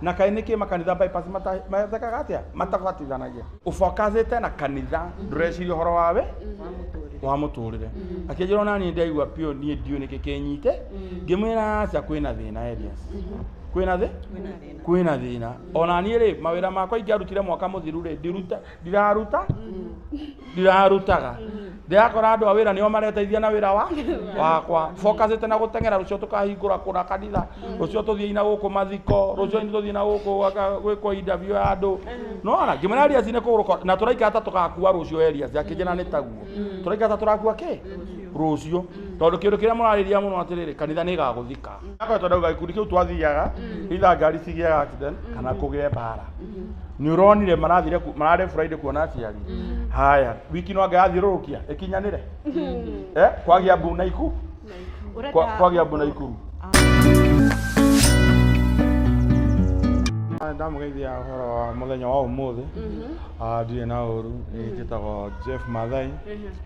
Na kaĩ nĩkĩ makanitha bypass matekaga atĩa matabatithanagia? Ũbokacĩte na kanitha, ndũreciria ũhoro wawe wa mũtũrĩre. Akĩnjĩra ona niĩ ndaigua piũ, niĩ ndiũĩ nĩkĩ kĩnyite. Ngĩmwĩra aca, kwĩna thĩna Elias, kwĩna thĩ kwĩna thĩna. Ona niĩ rĩ, mawĩra makwa ingĩarutire mwaka mũthiru rĩ, ndiruta, ndiraruta, ndirarutaga. Ndĩrakora andũ a wĩra nĩo mareteithia na wĩra wa wakwa. Focusĩte na gũteng'era, rũcio tũkahingũra kũna kanitha, rũcio tũthiĩ na gũkũ mathiko, rũcio tũthiĩ na gũkũ gwĩkwo interview ya andũ. Nona ngĩmwĩra Elias nĩ kũgũrũka na tũraikara ta tũgakua rũcio. Elias akĩnjĩra nĩ taguo, tũraikara ta tũrakua kĩ rũcio, tondũ kĩndũ kĩrĩa mũrarĩria mũno atĩrĩrĩ, kanitha nĩ ĩgagũthika. Akoretwo ndauga gĩkundi kĩu twathiaga either ngari cigĩaga accident kana kũgĩe mbara. Nĩ ũronire marathire mararĩ Friday kuona aciari haya, wiki no anga yathiũrũrũkia ĩkinyanĩre, eh, kwagĩa mbu na iku kwagĩa mbu na ikuru. Ndamũgeithia ũhoro wa mũthenya wa ũmũthĩ. Ah, ndirĩ na ũru. Nĩ njĩtagwo Jeff Mathai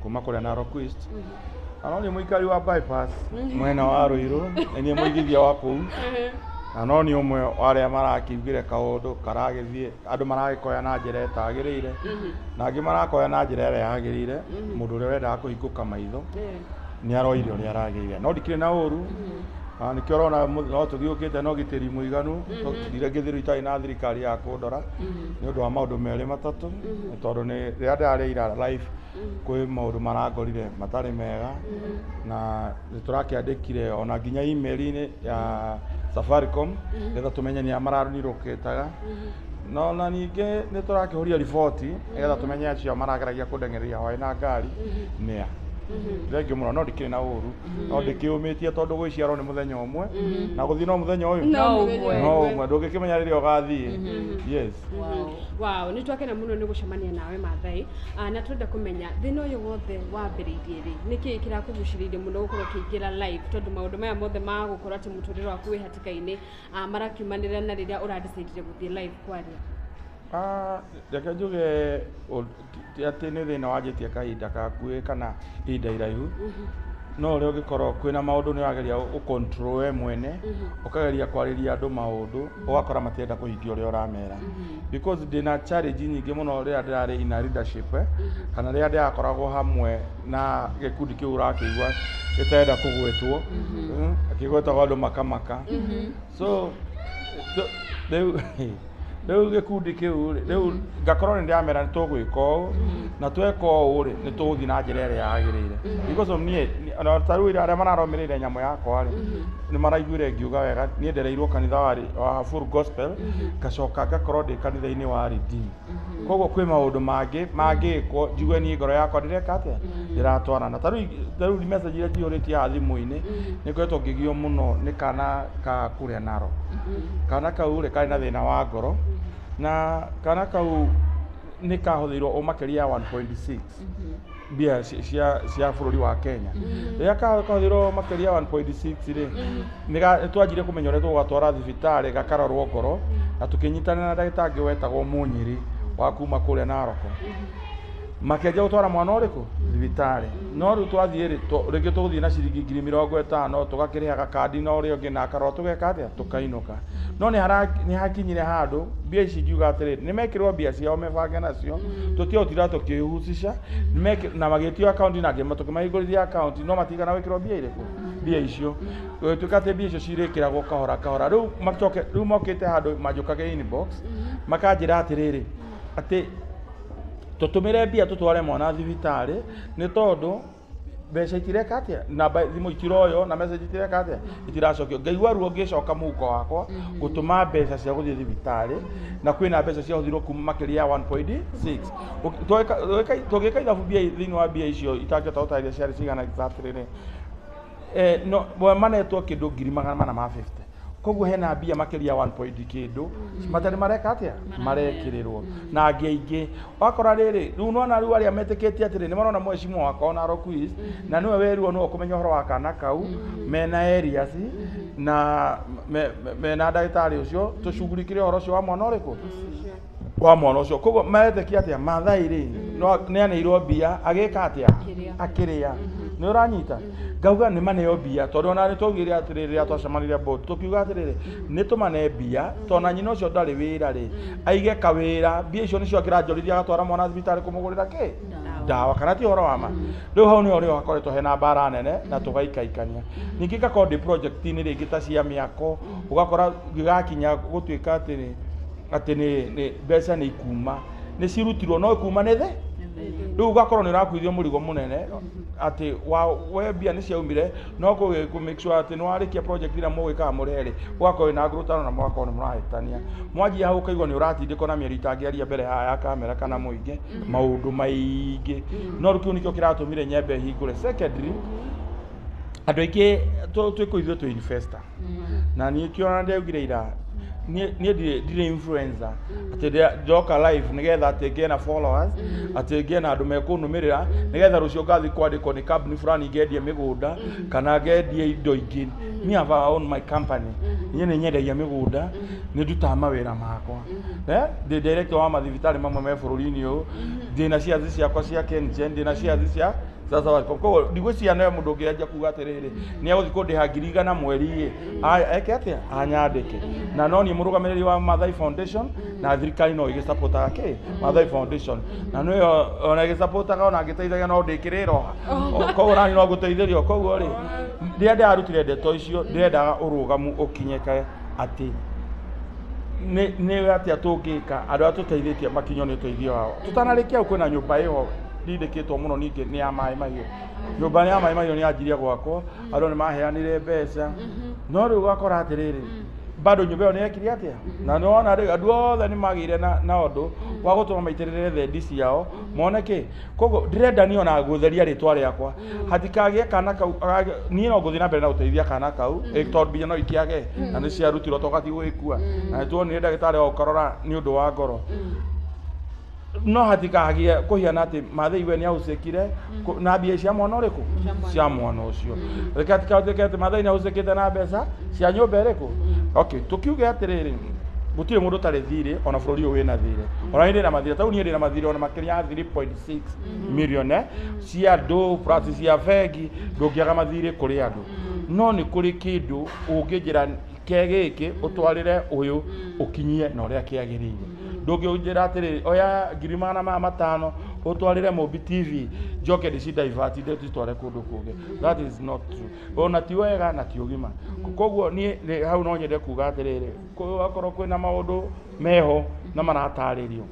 kuma kũrĩa Narok East, na no nĩ mũikari wa bypass mwena wa Ruiru, nĩ niĩ mũigithia wa kũu, na no nĩ ũmwe wa arĩa marakiugire kaũndũ karagĩthiĩ, andũ maragĩkoya na njĩra ĩtagĩrĩire na angĩ marakoya na njĩra ĩrĩa yagĩrĩire. Mũndũ ũrĩa ũrendaga kũhingũka maitho nĩ aroire ũrĩa aragĩrĩire, no ndikĩrĩ na ũru. Ah, nĩkĩo ũrona no tũthiũkĩte na ũgitĩri mũiganu. Ndire ngĩthiru itarĩ na thirikari ya kũndora nĩ ũndũ wa maũndũ merĩ matatũ, nĩ tondũ nĩ rĩrĩa ndĩrarĩ ira live kwĩ maũndũ marangorire matarĩ mega, na nĩ tũrakĩandĩkire ona nginya email-inĩ ya Safaricom nĩgetha tũmenye nĩa mararũkĩtaga. No na ningĩ nĩ tũrakĩhũria riboti nĩgetha tũmenye acio marageragia kũndengereria hwaĩ na ngari nĩa. Thengiũ mũno, no ndikĩrĩ na ũru, no ndĩkĩũmĩtie tondũ gwĩciarwo nĩ mũthenya ũmwe na gũthiĩ no mũthenya ũyũ. No ũmwe. No ũmwe, ndũngĩkĩmenya rĩrĩa ũgathiĩ. Yes. Wow, nĩ twakena mũno nĩ gũcemania nawe Mathai. Ah, na twenda kũmenya thĩna ũyũ wothe wambĩrĩirie rĩ, nĩkĩ kĩrakũgucĩrĩirie mũno gũkorwo ũkĩingĩra live, tondũ maũndũ maya mothe ma gũkorwo atĩ mũtũrĩre waku wĩ hatĩka-inĩ, ah, marakiumanĩra na rĩrĩa ũradecidire gũthiĩ live kwaria? Ah, reke njuge ti atĩ nĩ thĩna wanjĩtie kahinda gakuhĩ kana ihinda iraihu, no ũrĩa ũngĩkorwo kwĩna maũndũ nĩ ũrageria ũ-control we mwene, ũkageria kwarĩria andũ maũndũ, ũgakora matirenda kũhingia ũrĩa ũramera, because ndĩna challenge nyingĩ mũno rĩrĩa ndĩrarĩ ina leadership, eh, kana rĩrĩa ndĩrakoragwo hamwe na gĩkundi kĩu ũrakĩigua gĩtarenda kũgwetwo. Kĩgwetagwo andũ makamaka. So rĩu gĩkundi kĩu rĩ, rĩu ngakorwo nĩ ndĩramera nĩ tũgwĩka ũũ na tweka ũũ rĩ, nĩ tũgũthiĩ na njĩra ĩrĩa yagĩrĩire, because of niĩ ona ta rĩu arĩa mararũmĩrĩire nyamũ yakwa rĩ, nĩ maraiguire ngiuga wega niĩ ndereirwo kanitha wa Full Gospel, ngacoka ngakorwo ndĩ kanitha-inĩ wa Redeem. Koguo kwĩ maũndũ mangĩ mangĩkwo njigue niĩ ngoro yakwa ndĩreka atĩa, ndĩratwarana. Ta rĩu message iria njihũrĩtie haha thimũ-inĩ, nĩ ngoretwo ngĩgio mũno nĩ kana ka kũrĩa Narok. Kana kau rĩ, karĩ na thĩna wa ngoro, na kana kau nĩ kahũthĩirwo o makĩria ya 1.6 mbia cia bũrũri wa Kenya. Rĩrĩa kahũthĩrwo makĩria ya 1.6 rĩ, nĩ twanjirie kũmenya ũrĩa tũgũgatwara thibitarĩ gakarorwo ngoro, na tũkĩnyitanĩra na ndagĩtarĩ ũngĩ wetagwo Mũnyĩrĩ wa kuma kũrĩa Narok, makĩanjia gũtwara mwana ũrĩkũ thibitarĩ. No rĩu twathiĩ rĩ, rĩngĩ tũgũthiĩ na ciringi 50,000, tũgakĩrĩha gakandi na ũrĩa ũngĩ na akarora, tũgeka atĩa, tũkainũka. No nĩ hakinyire handũ mbia ici ngiuga atĩrĩrĩ, nĩ mekĩrwo mbia ciao mebange nacio, tũtiagũtinda tũkĩhusisha. Na magĩtio akaunti na ngĩma tũkĩmahingũrithia akaunti, no matigana gwĩkĩrwo mbia irĩkũ, mbia icio. Gũgĩtuĩka atĩ mbia icio cirĩkĩragwo kahora kahora. Rĩu macoke rĩu mokĩte handũ manjũkage inbox, makanjĩra atĩrĩrĩ, atĩ tũtũmĩre mbia tũtware mwana thibitarĩ, nĩ tondũ mbeca itireka atĩa, namba thimũ itiroywo na message itireka atĩa, itiracokio. Ngaigua ruo ngĩcoka mũhuko wakwa gũtũma mbeca cia gũthiĩ thibitarĩ, na kwĩna mbeca ciahũthirwo kuma makĩria ya 1.6. Tũgĩka ithabu mbia thĩinĩ wa mbia icio itangĩhota gũtarĩria ciarĩ cigana exactly rĩ, eh, no manetwo kĩndũ 450,000. Koguo hena mbia makĩria ya 1 point kĩndũ matarĩ mareka atĩa, marekĩrĩrwo na angĩ aingĩ. Wakora rĩrĩ, rĩu nona rĩu arĩa metĩkĩtie atĩrĩ, nĩ marona mheshimiwa wakwa Narok East, na nĩwe werirwo nĩwe ũkũmenya ũhoro wa kana kau, mena Elias na mena ndagĩtarĩ ũcio, tũcugurikĩre ũhoro ũcio wa mwana ũrĩkũ, wa mwana ũcio. Koguo maretĩkia atĩa, Mathai rĩ, no nĩ aneirwo mbia agĩka atĩa, akĩrĩa. Nĩ ũranyita? Ngauga nĩ maneo mbia tondũ ona nĩ twaugire atĩrĩrĩ rĩrĩa twacemanirie board, tũkiuga atĩrĩrĩ nĩ tũmane mbia tondũ na nyina ũcio ndarĩ wĩra rĩ, aige kawĩra, mbia icio nĩcio akĩranjorithia agatwara mwana thibitarĩ kũmũgũrĩra kĩ ndawa, kana ti ũhoro wa ma? Rĩu hau nĩho rĩo hakoretwo hena mbara nene na tũgaikaikania. Ningĩ ngakorwo ndĩ project-inĩ rĩngĩ ta cia mĩako, ũgakora gĩgakinya gũtuĩka atĩ atĩ nĩ mbeca nĩ ikuma, nĩ cirutirwo no kuma nĩ thĩ. Rĩu ũgakorwo nĩ ũrakuithio mũrigo mũnene atĩ wa we mbia nĩ ciaumire, no kũ make sure atĩ nĩ warĩkia project ĩrĩa mũgwĩkaga mũrĩhe rĩ, ũgakorwo wĩna ngurutano na mũgakorwo nĩ mũrahĩtania. Mwanjia hau ũkaigua nĩ ũratindĩkwo na mĩario itangĩaria mbere haha ya kamera kana mũingĩ, maũndũ maingĩ. No rĩu kĩu nĩkĩo kĩratũmire nyembe hingũre. Secondly, andũ aingĩ twĩ kũu ithuĩ twĩ investor, na niĩ kĩo ndaugire ira, niĩ ndirĩ influencer atĩ ndoka live nĩgetha atĩ ngĩe na followers, atĩ ngĩe na andũ mekũnũmĩrĩra nĩgetha rũciũ ngathiĩ kwandĩkwo nĩ kambuni fulani ngendie mĩgũnda kana ngendie indo ingĩ. Me have own my company, niĩ nĩ nyendagia mĩgũnda, nĩ ndutaga mawĩra makwa, ndĩ director wa mathibitarĩ mamwe me bũrũri-inĩ ũyũ, ndĩna shares ciakwa cia KenGen, ndĩna shares cia Safaricom. Koguo ndigwĩciria no mũndũ ũngĩanjia kuga atĩrĩrĩ nĩ egũthiĩ kũndĩha 100,000 mweri ĩ, eke atĩa anyandĩke. Na no niĩ mũrũgamĩrĩri wa Mathai Foundation, na thirikari no ĩgĩsupportaga kĩ Mathai Foundation, na nĩyo ona ĩgĩsupportaga ona ngĩteithagia no ndĩkĩrĩrwo, koguo nani no ngũteithĩrio. Koguo rĩ, rĩrĩa ndĩrarutire ndeto icio ndĩrendaga ũrũgamu ũkinyĩke atĩ nĩ atĩa tũngĩka andũ arĩa tũteithĩtie makinywo nĩ ũteithio wao. Tũtanarĩkia hau, kwĩna nyũmba ĩho ndindĩkĩtwo mũno ningĩ nĩ ya maĩ mahiũ. Nyũmba ya maĩ mahiũ nĩ yanjirie gwakwo, andũ nĩ maheanire mbeca, no rĩu ũgakora atĩrĩrĩ bado nyũmba ĩyo nĩ yekire atĩa, na nĩ wona rĩu andũ othe nĩ magĩire na ũndũ wa gũtũma maitĩrĩre thendi ciao mone kĩ. Koguo ndĩrenda niĩ ona gũtheria rĩtwa rĩakwa, hatikagĩe kana kau niĩ no ngũthiĩ na mbere na gũteithia kana kau, tondũ mbia no ikĩage na nĩ ciarutirwo tũgathiĩ gũgĩkua na nĩ tuonire ndagĩtarĩ wa gũkarora nĩ ũndũ wa ngoro, no hatikagĩe kũhiana atĩ Mathai we nĩ ahucĩkire na mbia cia mwana ũrĩkũ, cia mwana ũcio. Reke hatikatuĩke atĩ Mathai nĩ ahucĩkĩte na mbeca cia nyũmba ĩrĩkũ. Okay, tũkiuge atĩrĩrĩ, gũtirĩ mũndũ ũtarĩ thirĩ, ona bũrũri ũyũ wĩna thirĩ, ona niĩ ndĩna mathirĩ. Tarĩu niĩ ndĩna mathirĩ ona makĩria ya 3.6 million cia andũ plus cia bengi. Ndũngĩaga mathirĩ kũrĩ andũ, no nĩ kũrĩ kĩndũ ũngĩnjĩra ke gĩkĩ ũtwarĩre ũyũ ũkinyie na ũrĩa kĩagĩrĩire. Ndũngĩnjĩra atĩrĩrĩ oya 500,000 ũtwarĩre Mũmbi TV njoke ndĩcidivert ndĩcitware kũndũ kũngĩ. That is not true, ona ti wega na ti ũgima. Koguo niĩ hau no nyende kuga atĩrĩrĩ, akorwo kwĩna maũndũ meho na maratarĩrio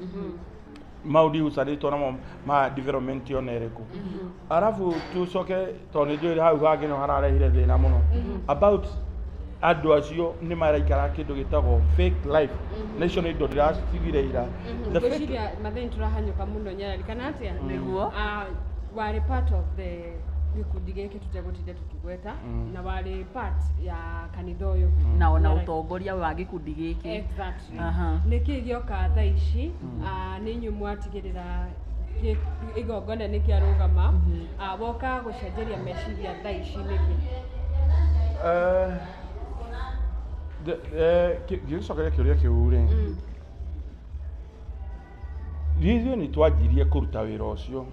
mau ndihucanĩtwo namo ma development ona ĩrĩkũ. Arabu tucoke, tondũ nĩ njũĩ hau hangĩ no hararehire thĩna mũno about andũ acio nĩ maraikara kĩndũ gĩtagwo fake life, na icio nĩ indo ndĩracigire ira. Ngwĩciria Mathai tũrahanyũka mũno nyarari kana atĩa? Nĩguo. Warĩ part of the gĩkundi gĩkĩ tũtegũtinda tũkĩgweta, na warĩ part ya kanitha ũyũ na ona ũtongoria wa gĩkundi gĩkĩ. Exactly. Nĩkĩ gĩoka thaa ici? Nĩ inyuĩ mwatigĩrĩra igongona nĩ kĩarũgama, woka gũcenjeria meciria thaa ici nĩkĩ? Ngĩgĩcokeria kĩũria kĩu rĩ, ithuĩ nĩ twanjirie kũruta wĩra ũcio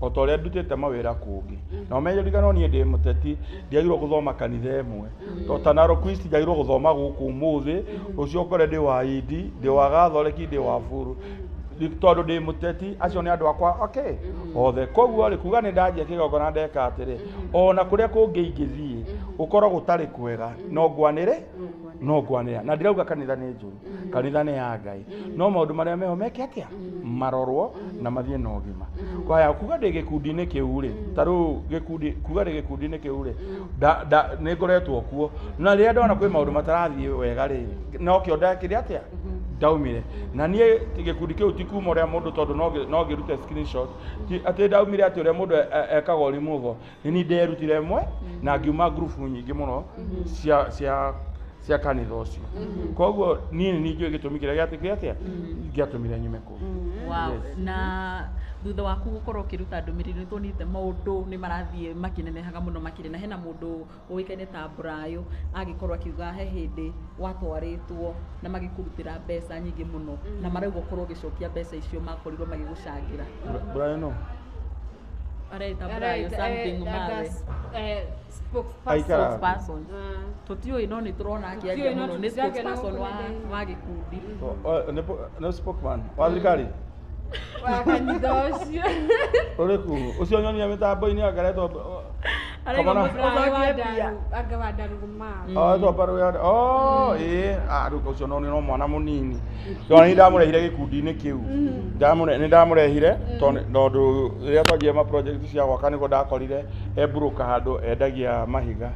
o ta ũrĩa ndutĩte mawĩra kũngĩ, na ũmenye ririkano niĩ ndĩ mũteti, ndiagĩrĩirwo gũthoma kanitha ĩmwe to ta Narok East, njagĩrĩirwo gũthoma gũkũ ũmũthĩ, rũciũ ũkore ndĩ wa Indi, ndĩ wa Gathoreki, ndĩ wa Buru, tondũ ndĩ mũteti, acio nĩ andũ akwa okay othe. Koguo rĩ, kuga nĩ ndanjia kĩgongona ndeka atĩrĩ, ona kũrĩa kũngĩ ingĩthiĩ gũkorwo gũtarĩ kwega, no ngwanĩre, no ngwanĩra, na ndirauga kanitha nĩ njũru, kanitha nĩ ya Ngai, no maũndũ marĩa meho meke atĩa marorwo na mathiĩ na ũgima. Kwaya kuga ndĩ gĩkundi-inĩ kĩu rĩ, ta rĩu gĩkundi kuga ndĩ gĩkundi-inĩ kĩu rĩ, nĩ ngoretwo kuo, na rĩrĩa ndona kwĩ maũndũ matarathiĩ wega rĩ, nokĩo ndekire atĩa, ndaumire. Na niĩ gĩkundi kĩu ti kuma ũrĩa mũndũ, tondũ no ngĩrute screenshot atĩ ndaumire atĩ ũrĩa mũndũ ekaga removal. Nĩ niĩ nderutire ĩmwe na ngiuma group nyingĩ mũno cia kanitha ũcio. Koguo niĩ nĩ njũĩ gĩtũmi kĩrĩa gĩatĩkire atĩa gĩatũmire nyume kũu. Wow. Yes. Na thutha waku gũkorwo ũkĩruta ndũmĩrĩri nĩ tuonete maũndũ nĩ marathiĩ makĩnenehaga mũno makĩria, na hena mũndũ ũĩkaine ta Brayo agĩkorwo akiuga he hĩndĩ watwarĩtwo na magĩkũrutĩra mbeca nyingĩ mũno, na marauga ũkorwo ũgĩcokia mbeca icio makorirwo magĩgũcangĩra. Brayo no Areita Brayo something mathe. Aikara. Spokesperson. Tũtiũĩ no nĩ tũrona akĩaria Tũtiũĩ no mũno nĩ tũtirakĩona spokesperson gũkũ wa nenda-inĩ. wa gĩkundi. Nĩ spokesman wa thirikari Wa kanitha ũcio. ũrĩkũ ũcio nyonia mĩtambo-inĩ angaretwo Arauga Kamana. mũcokie mbia. Anga wa Ndarũgũma. Oh, mbaru ya oh ĩĩ ah rĩu ũcio no nĩ no mwana mũnini tondũ nĩ ndamũrehire gĩkundi-inĩ kĩu nĩ ndamũrehire tondũ rĩrĩa twanjia ma project cia gwaka nĩguo ndakorire e broker handũ endagia mahiga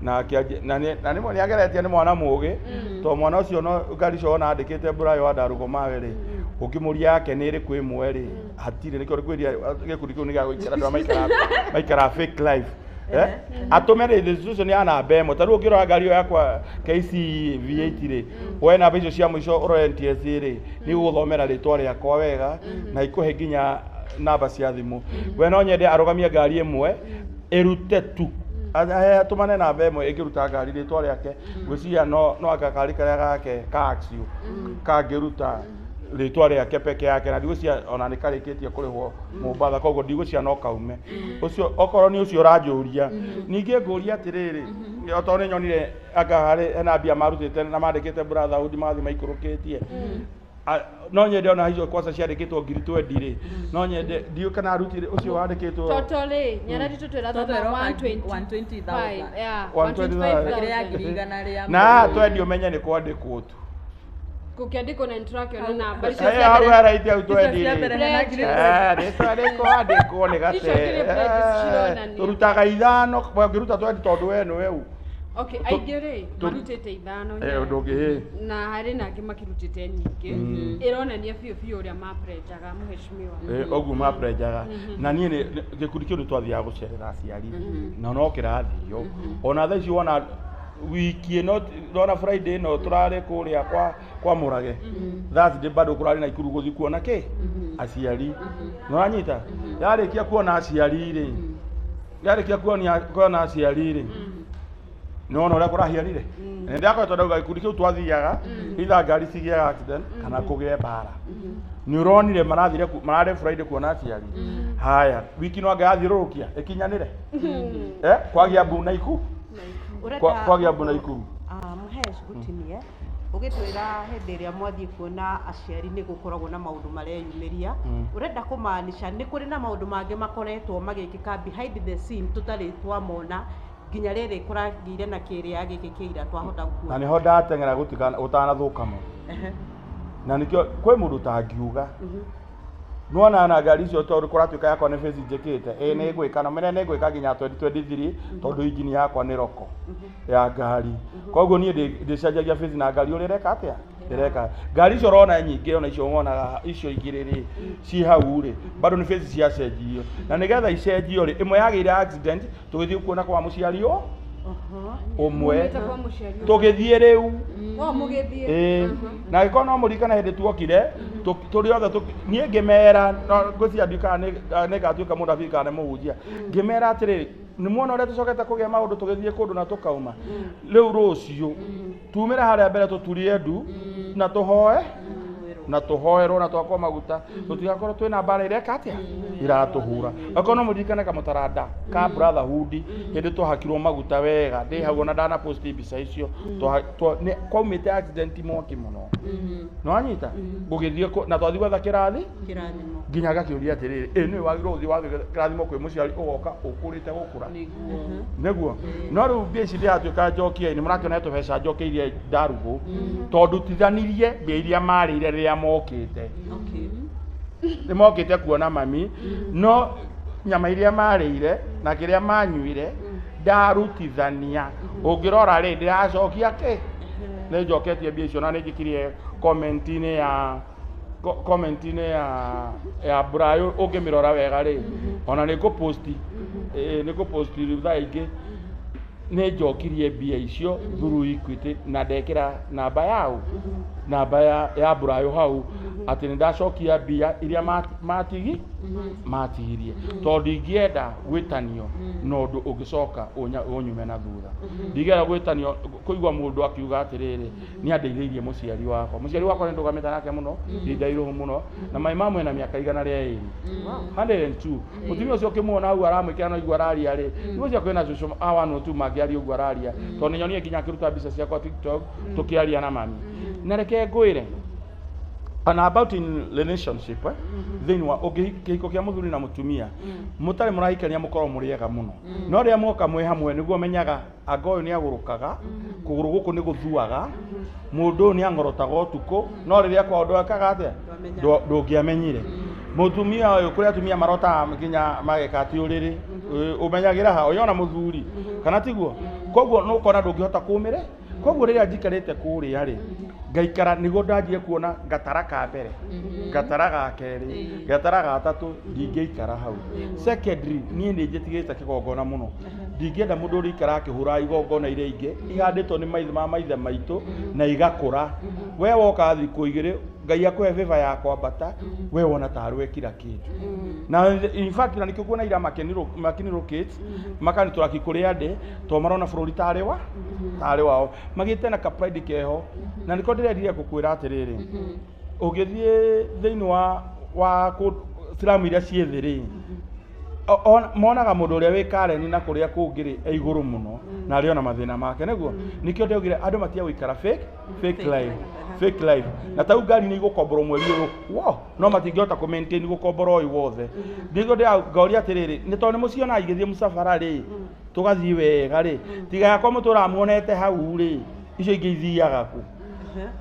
na akĩanjia na nĩ na nĩ ageretie nĩ mwana mũgĩ tondũ mwana ũcio no ngari icio wona andĩkĩte Brayo wa Ndarũgũmawe rĩ ũngĩmũria yake nĩ ĩrĩkũ ĩmwe rĩ hatirĩ nĩkĩo kwĩria gĩkundi kĩu nĩ gĩa gũikara andũ arĩa maikara fake life atũme registration ya namba ĩmwe ta rĩu ũngĩrora ngari ĩyo yakwa KC V8 rĩ woe namba icio cia mũico ũrore NTSA rĩ nĩ igũgũthomera rĩtwa rĩakwa wega na ikũhe nginya namba cia thimũ we no nyende arũgamie ngari ĩmwe ĩrute tu atũmane namba ĩmwe ĩngĩruta ngari rĩtwa rĩake ngwĩciria no anga kari karĩa gake ka Axio kangĩruta rĩtwa rĩake peke yake na ndigwĩciria ona nĩ karĩkĩtie kũrĩhwo Mombatha koguo ndigwĩciria no kaume ũcio okorwo nĩ ũcio ũranjũria ningĩ ngũria atĩrĩrĩ okorwo nĩ nyonire anga harĩ hena mbia marutĩte na mandĩkĩte Brotherhood mathiĩ maikũrũkĩtie no nyende ona icio kwanza ciandĩkĩtwo ngiri twendi rĩ no nyende ndiũ kana arutire ũcio wandĩkĩtwo Toto rĩ, nyarari tũtwĩra Toto thoma ĩroka 125. 120,000. Yeah, 125,000. Ĩrĩa ya ngiri igana rĩa na twendi ũmenye nĩ kwandĩkwo tu Gũkĩandĩkwo na nĩtũrakĩona namba. Icio Hau haraitia hau Icio twendi cia rĩ mbere hena ngiri rĩtwa rĩkwandĩkwo nĩ Icio kĩrĩ pledges cironania. tũrutaga ithano ũngĩruta twendi tondũ we nĩwe u Okay, aingĩ rĩ, marutĩte ithano Eh, ndũngĩ na harĩ na angĩ makĩrutĩte nyingĩ ĩronania biũ biũ ũrĩa maprenjaga mũheshimiwa. Ũguo maprenjaga na niĩ gĩkundi kĩu nĩ twathiaga gũcerera aciari na no kĩrathio ona thaa ici wona wiki ĩno ndona Friday ĩno tũrarĩ kũrĩa kwa Mũrage Thursday bado kũrarĩ Naikuru gũthiĩ kuona kĩ aciari nĩwanyita yarĩkia kuona aciari rĩ yarĩkia kuona aciari rĩ nĩwona ũrĩa kũrahianire nĩ ndakoretwo ndauga gĩkundi kĩu twathiaga either ngari cigĩaga accident kana kũgĩe mbara nĩ ũronire marathire mararĩ Friday kuona aciari haya wiki no anga yathiũrũrũkia ĩkinyanĩre kwagĩa mbu Naikuru kwagĩa mbu Naikuru Mũhesh gũtinie ũgĩtwĩra hĩndĩ ĩrĩa mwathiĩ kuona aciari nĩ gũkoragwo na maũndũ mareyumĩria ũrenda kũmaanisha nĩ kũrĩ na maũndũ mangĩ makoretwo magĩkĩka behind the scene tũtarĩ twamona nginya rĩrĩ kũragĩire na kĩrĩa gĩkĩ kĩira twahota na kuona nĩho ndateng'era gũtanathũka mũno na nĩkĩo kwĩ mũndũ ũtangiuga nĩwona na ngari icio tondũ kũratuĩka yakwa nĩ face njĩkĩte ĩ nĩ ngwĩka na mene nĩ ngwĩka nginya 2023 tondũ injini yakwa nĩ roko ya ngari koguo niĩ ndĩcenjagia face na ngari ũrĩa ĩreka atĩa ĩreka ngari icio ũrona nyingĩ ona icio wonaga icio igĩrĩ rĩ ci hau rĩ bado nĩ face ciacenjirio na nĩgetha icenjio rĩ ĩmwe yagĩire accident tũgĩthiĩ kuona kwa mũciari ũ ũmwe Mumĩte kwa mũciari ũmwe. tũgĩthiĩ rĩu Oh, mũgĩthiĩ. Ĩĩ na angĩkorwo no mũririkane hĩndĩ tuokire tũrĩ othe niĩ ngĩmera ngwĩciria ndiũ kana nĩ ngatuĩka mũnabii kana nĩ mũhunjia ngĩmera atĩrĩrĩ nĩ muona ũrĩa tũcokete kũgĩa maũndũ tũgĩthiĩ kũndũ na tũkauma rĩu rũciũ tumĩre harĩa mbere tũturie ndu na tũhoe na tũhoerwo na twakwo maguta tũtigakorwo twĩna mbara ireka atĩa iratũhura akorwo no mũririkane kamũtaranda ka Brotherhood hĩndĩ twahakirwo maguta wega ndĩ hau ona ndana post mbica icio kwaumĩte accident mwaki mũno nĩwanyita gũgĩthiĩ na twathiĩ gwetha kĩrathi kĩrathimo nginya ngakĩũria atĩrĩrĩ ĩ nĩwe wagĩrĩirwo gũthiĩ wathiĩ kĩrathimo kwĩ mũciari ũgoka ũkũrĩte gũkũra nĩguo no rĩu mbia ici ndĩratuĩka njokia nĩ mũrakĩona tũbeca njokeirie ndarugũ tondũ tithanirie mbia iria marĩire rĩrĩa mokĩte nĩ mokĩte kuona mami no nyama iria marĩire na kĩrĩa manyuire ndarutithania ũngĩrora rĩ ndĩracokia kĩ nĩ njoketie mbia icio na nĩ njĩkirie comment-inĩ ya comment-inĩ ya Brayo ũngĩmĩrora wega rĩ ona nĩ ngũposti nĩ ngũposti thaa ingĩ nĩ njokirie mbia icio through Equity na ndekĩra namba yao namba ya Brayo hau Atĩ nĩ ndacokia mbia iria matigi matigirie, tondũ ndingĩenda gwĩtanio na ũndũ ũngĩcoka ũnyume na thutha. Ndingĩenda gwĩtanio kũigua mũndũ akiuga atĩrĩrĩ, nĩ andeithĩirie mũciari wakwa. Mũciari wakwa nĩ ndũgamĩte nake mũno ihinda iraihu mũno, na mai mamwe na mĩaka 102. 102. Mũtumia ũcio ũkĩmuona hau aramwĩkĩra no igua araria rĩ, nĩguo kwĩna cũcũ a 102 mangĩaria ũguo araria, tondũ nĩ nyonire nginya akĩruta mbica ciakwa TikTok tũkĩaria na mami. Na reke ngwĩre ona about in relationship, thĩinĩ wa ũngĩ kĩhiko kĩa mũthuri na mũtumia mũtarĩ mũrahikania, mũkorwo mũrĩ ega mũno, no rĩrĩa mwoka mwĩ hamwe nĩguo menyaga anga ũyũ nĩ agũrũkaga, kũgũrũ gũkũ nĩ gũthuaga, mũndũ ũyũ nĩ ang'orotaga ũtukũ, no rĩrĩa kwao ndwekaga atĩa? Ndũngĩamenyire mũtumia ũyũ. Kũrĩ atumia marotaga nginya mageka atĩ ũrĩrĩ ũmenyagĩra ha ũyona mũthuri kana tiguo. Koguo nĩ ũkona ndũngĩhota kũmĩre. Koguo rĩrĩa njikarĩte kũrĩa rĩ, ngaikara nĩguo ndanjie kuona gatara ka mbere, gatara ga kerĩ, gatara gatatũ, ndingĩikara hau. Secondary, niĩ nĩ njĩtigĩrĩte kĩgongona mũno. Ndingĩenda mũndũ ũrĩikara akĩhũra igongona iria ingĩ ihandĩtwo nĩ maithe ma maithe maitũ na igakũra. We woka thikũ 2, Ngai akũhe favor ya kwambata, we wona tarĩ wekira kĩndũ. Na in fact na nĩkĩo kuona ira makinirwo kids makanitũraki kũrĩa ndĩ, tondũ marona bũrũri tarĩ wao, magĩte na ka pride keho. Na nĩko ndĩrendire gũkwĩra atĩrĩrĩ, ũngĩthiĩ thĩinĩ wa slum iria ciĩ thĩ rĩ, monaga mũndũ ũrĩa wĩ Karen na kũrĩa kũngĩ rĩ e igũrũ mũno na arĩ ona mathĩna make. Nĩguo nĩkĩo ndĩaugire andũ matige gũikara fake life, fake life. Na tau ngari nĩ igũkomborwo mweri ũyũ wo, no matingĩhota kũ maintain gũkombora ũyũ wothe. Nĩguo ngoria atĩrĩrĩ, nĩ tondũ nĩ mũciona igĩthiĩ mũcabara rĩ, tũgathiĩ wega rĩ, tiga yakwa mũtũraga muonete hau rĩ, icio ingĩ ithiaga kũ?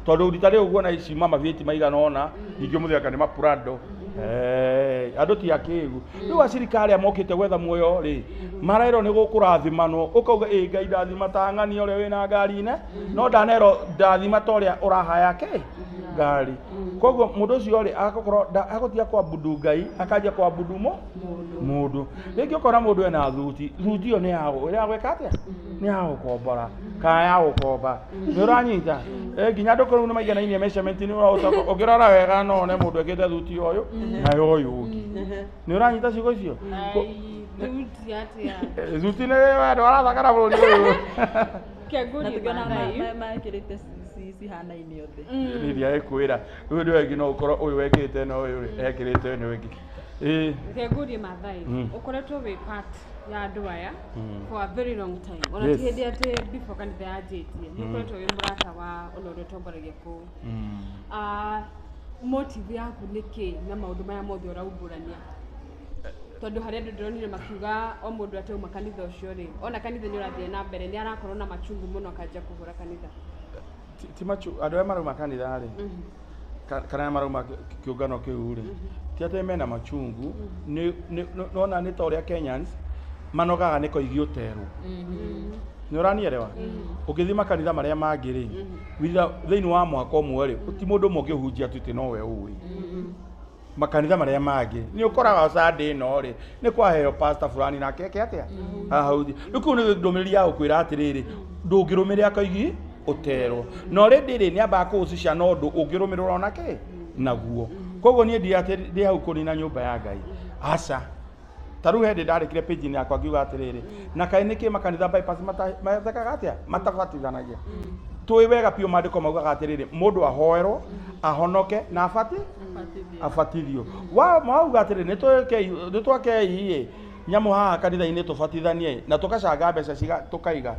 Tondũ rita rĩu guona ciuma mabiĩti maigana ũna, ningĩ mũthenya nĩ mapurado. Andũ ti akĩgu. Rĩu acirika arĩa mokĩte gwetha muoyo rĩ, marerwo nĩ gũkũrathimanwo, ũkauga ĩ Ngai ndathima ta ng'ania ũrĩa wĩna ngari ine, no ndanerwo ndathima ta ũrĩa ũrahaya kĩ ngari. Koguo mũndũ ũcio rĩ, agakorwo agũtiga kwabudu Ngai, akanjia kwabudu mũndũ. Rĩngĩ ũkona mũndũ ena thuti, thuti ĩyo nĩ ya gwĩka atĩa? Nĩ ya gũkombora kana ya gũkomba. Nĩ ũranyita? Nginya andũ kũu nĩ maiganainie measurement, nĩ ũrahota ũngĩrora wega no one mũndũ ekĩte thuti ũyũ na ya ũyũ ũngĩ. Nĩ ũranyita ciugo icio? Thuti atĩa? Thuti nĩ wendo arathakara bũrũri ũyũ. Kengũri. Na tũkĩona Maathai. Mekĩrĩte cihanaine othe. Niĩ ndiagĩkwĩra rĩu ũndũ ũngĩ no ũkorwo ũyũ wekĩrĩte na ũyũ rĩ ekĩrĩte ũyũ ũngĩ. Ĩĩ. Kengũrie Maathai, ũkoretwo wĩ part ya andũ aya for a very long time, ona ti hĩndĩ atĩ before kanitha yanjĩtie, nĩ ũkoretwo wĩ mũrata wa ona ũrĩa ũtongoragia kũu. Motive yaku nĩ kĩ na maũndũ maya mothe ũraumbũrania? Tondũ harĩ andũ ndĩronire makiuga o mũndũ atauma kanitha ũcio rĩ, ona kanitha nĩ ũrathiĩ na mbere, nĩ arakorwo na machungu mũno akanjia kũhũra kanitha. Ti machu andũ arĩa marauma kanitha rĩ, kana arĩa marauma kĩũngano kĩu rĩ, ti atĩ mena machungu. Nona nĩ ta ũrĩa Kenyans manogaga nĩ koigi ũterwo. Nĩ ũranielewa? Ũngĩthiĩ makanitha marĩa mangĩ rĩ, thĩinĩ wa mwaka ũmwe rĩ, ti mũndũ ũmwe ũngĩhunjia atĩ nowe ũĩ. Makanitha marĩa mangĩ nĩ ũkoraga Sunday ĩno rĩ, nĩ kwaheo pastor fulani nake eke atĩa, ahunjie. Rĩu kũu nĩ ndũmĩrĩri ya gũkwĩra atĩrĩrĩ, ndũngĩrũmĩrĩra koigi ũterwo. Na already rĩ, nĩ ambaga kũhusisha na ũndũ ũngĩrũmĩrĩrwo na kĩ naguo. Koguo niĩ ndi atĩ ndĩ hau kũnina nyũmba ya Ngai, aca. Ta rĩu hĩndĩ ndarĩkire page-inĩ yakwa ngiuga atĩrĩrĩ, na kaĩ nĩkĩ makanitha bypass matekaga atĩa, matabatithanagia? Tũĩ wega biũ maandĩko maugaga atĩrĩrĩ, mũndũ ahoerwo ahonoke na abatithio. Wa mauga atĩrĩrĩ, nĩ twakei ĩ nyamũ haha kanitha-inĩ tũbatithanie na tũgacanga mbeca tũkaiga.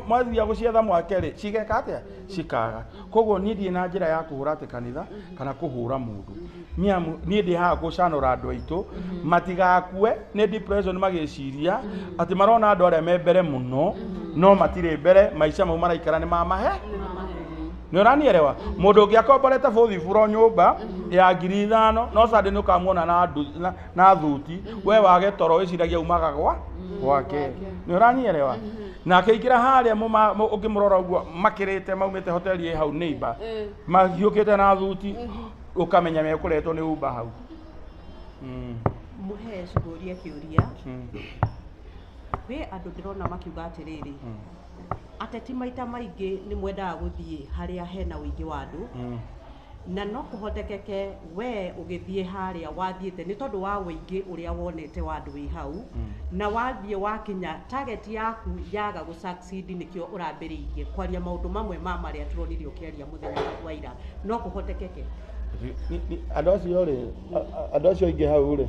Mwathia gũcietha mwake rĩ, cigeka atĩa? Cikaga. Koguo niĩ ndirĩ na njĩra ya kũhũra atĩ kanitha kana kũhũra mũndũ. Niĩ niĩ ndĩ haha gũcanũra andũ aitũ matigakue nĩ depression, magĩciria atĩ marona andũ arĩa me mbere mũno no matirĩ mbere. Maica mau maraikara nĩ mamahe. Nĩ ũranielewa? Mũndũ ũngĩ akomborete fourth floor nyũmba ya 5,000, no Sunday nĩ ũkamuona na thuti. We wage toro wĩciragia umaga gwake. Nĩ ũranielewa? Na akĩingĩra harĩa ũngĩmũrora ũguo makĩrĩte maumĩte hoteli ĩ hau neighbor, mahiũkĩte na thuti, ũkamenya mekũretwo nĩ Uber hau. Mũhe cigũrie kĩũria. Kwĩ andũ ndĩrona makiuga atĩrĩrĩ, ateti maita maingĩ nĩ mwendaga gũthiĩ harĩa hena ũingĩ wa andũ. Na no kũhotekeke we ũgĩthiĩ harĩa wathiĩte nĩ tondũ wa wũingĩ ũrĩa wonete wa andũ wĩ hau, na wathiĩ wakinya target yaku yaga gũ succeed, nĩkĩo ũrambĩrĩirie kwaria maũndũ mamwe ma marĩa tũronire ũkĩaria mũthenya wa ira. No kũhotekeke? Andũ acio rĩ, andũ acio aingĩ hau rĩ,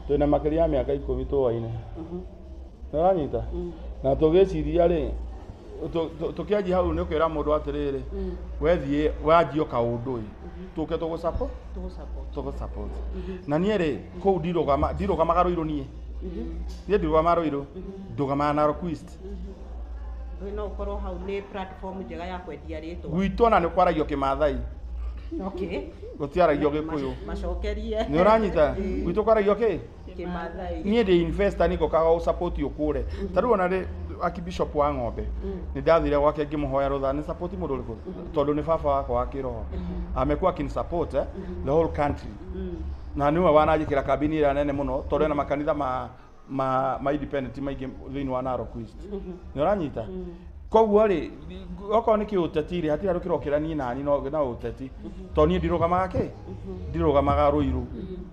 twĩna makĩria ya mĩaka 10 tũwaine. Nĩ ũranyita? Na tũgĩciria rĩ, tũkĩanjia hau nĩ ũkwĩra mũndũ atĩrĩrĩ, wethiĩ wanjie kaũndũ ĩ, tũke tũgũ support. Na niĩ rĩ, kũu ndirũgamaga Rũirũ niĩ. Niĩ ndirũgamaga Rũirũ, ndũgamaga Narok East. No ũkorwo hau nĩ platform njega ya kwendia rĩtwa. Gwitũ ona nĩ kwaragio Kĩmathai. Okay. Gũtiaragio Gĩkũyũ. Macokerie. Nĩ ũranyita? Gwitũ kwaragio kĩ? Kĩmathai. Niĩ ndĩ investor nĩ ngũkaga gũ support ũkũre. Ta rĩu ona rĩ Archbishop wa Ng'ombe, nĩ ndathire gwake ngĩmũhoya rũtha nĩ support mũndũ ũrĩkũ, tondũ nĩ baba wakwa wa kĩroho. Amekuwa akini support the whole country. Na nĩwe wananjĩkĩra kambini ĩrĩa nene mũno, tondũ ena makanitha ma independent maingĩ thĩinĩ wa Narok East. Nĩ ũranyita? Koguo rĩ, okorwo nĩ kĩũteti rĩ, hatirĩ handũ kĩrokĩra niĩ nani na ũteti. Tondũ niĩ ndirũgamaga kĩ? Ndirũgamaga Rũirũ.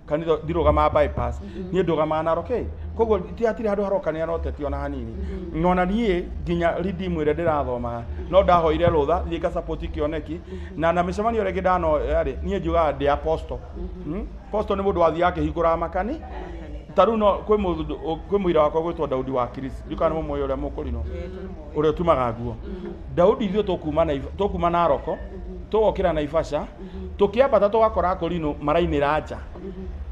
Kanitha ndirũgamaga bypass. Niĩ ndũgamaga Narok kĩ? Koguo ti hatirĩ handũ harokanĩra na ũteti ona hanini. Na ona niĩ nginya redeem ĩrĩa ndĩrathomaga, no ndahoire rũtha thiĩ nga support kĩoneki, na mĩcemanio ĩrĩa ĩngĩ ndanoya rĩ, niĩ njugaga ndĩ apostle. Apostle nĩ mũndũ wathiaga akĩhingũraga makani. Ta rĩu no kwĩ mũira wakwa gwĩtwo Daudi wa Chris. Ndiũĩ kana nĩ mũmũĩ ũrĩa mũkũrinũ. Ũrĩa ũtumaga nguo. Daudi ithuĩ tũkuma Naroko, tũgokĩra Naivasha, tũkĩambata tũgakora akũrinũ marainĩra nja.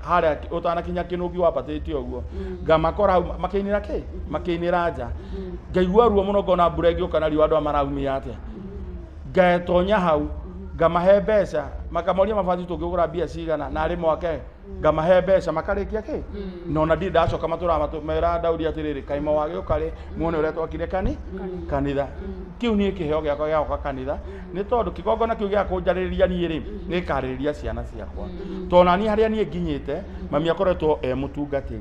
Harĩa ũtanakinya Kĩnũbi wambatĩte ũguo. Ngamakora hau makĩinĩra kĩ? Makĩinĩra nja. Ngaigua ruo mũno ngona mbura ĩngĩũka na riũa andũ aya maraumia atĩa. Ngetonya hau, ngamahe mbeca, makamoria mabati tũngĩgũra mbia cigana, na arĩ mwake ngamahe mbeca makarĩkia kĩ? Na ona ndirĩ ndacoka matũra mera Daudi atĩrĩrĩ, kaima wagĩũka rĩ, muone ũrĩa twakire kanitha. Kĩu niĩ kĩheo gĩakwa gĩa gwaka kanitha, nĩ tondũ kĩgongona kĩu gĩa kũnjarĩrĩria niĩ rĩ, nĩgĩkarĩrĩria ciana ciakwa. Tondũ na niĩ harĩa niĩ nginyĩte, mami akoretwo e mũtungatĩri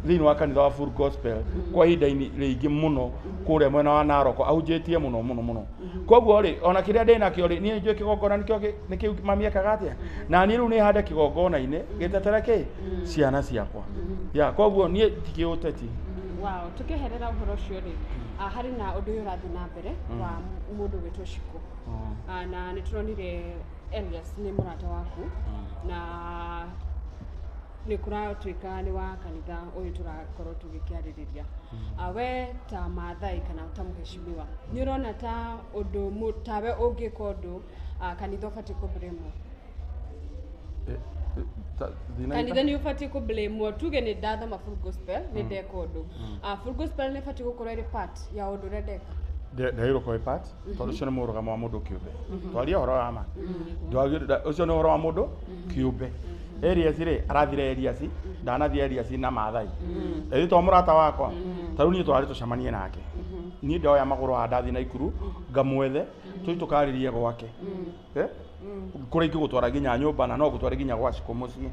thĩinĩ wa kanitha wa Full Gospel kwa ihinda rĩingĩ mũno kũrĩa mwena wa Narok, ahunjĩtie mũno mũno mũno. Koguo rĩ, ona kĩrĩa ndĩ nakĩo rĩ, niĩ njũĩ kĩgongona nĩkĩo nĩkĩu mami ekaga atĩa. Na niĩ rĩu nĩ hande kĩgongona-inĩ gĩtetere kĩ? Ciana ciakwa. Ya, koguo niĩ ti kĩũteti. Wow, tukiherera ũhoro ũcio rĩ, harĩ na ũndũ ũyũ ũrathiĩ na mbere wa mũndũ gwĩtwo Shiko. Na nĩ tũronire Elias nĩ mũrata waku, na nĩ kũratuĩka nĩ wa kanitha ũyũ tũrakorwo tũgĩkĩarĩrĩria. We ta Maathai kana ta mũheshimiwa, nĩ ũrona ta ũndũ tawe ũngĩka ũndũ kanitha ũbatiĩ kũ-blame-wo? Kanitha nĩ ũbatiĩ kũ-blame-wo, tuge nĩ ndathoma Full Gospel, nĩ ndeka ũndũ. Full Gospel nĩ ĩbatiĩ gũkorwo ĩrĩ part ya ũndũ ũrĩa ndeka? Ndagĩrĩirwo gũkorwo ĩ part, tondũ ũcio nĩ mũrũgamo wa mũndũ kĩũmbe. Twaria ũhoro wa ma. Ũcio nĩ ũhoro wa mũndũ kĩũmbe. Elias rĩ, arathire Elias, ndanathiĩ Elias na Maathai. Ĩĩ to mũrata wakwa. Ta rĩu niĩ twarĩ tũcemanie nake. Niĩ ndoya magũrũ haha ndathiĩ Naikuru, ngamwethe, tũthiĩ tũkarĩrie gwake. Kũrĩa ingĩgũtwara nginya nyũmba na no ngũtware nginya gwa Shiko mũciĩ.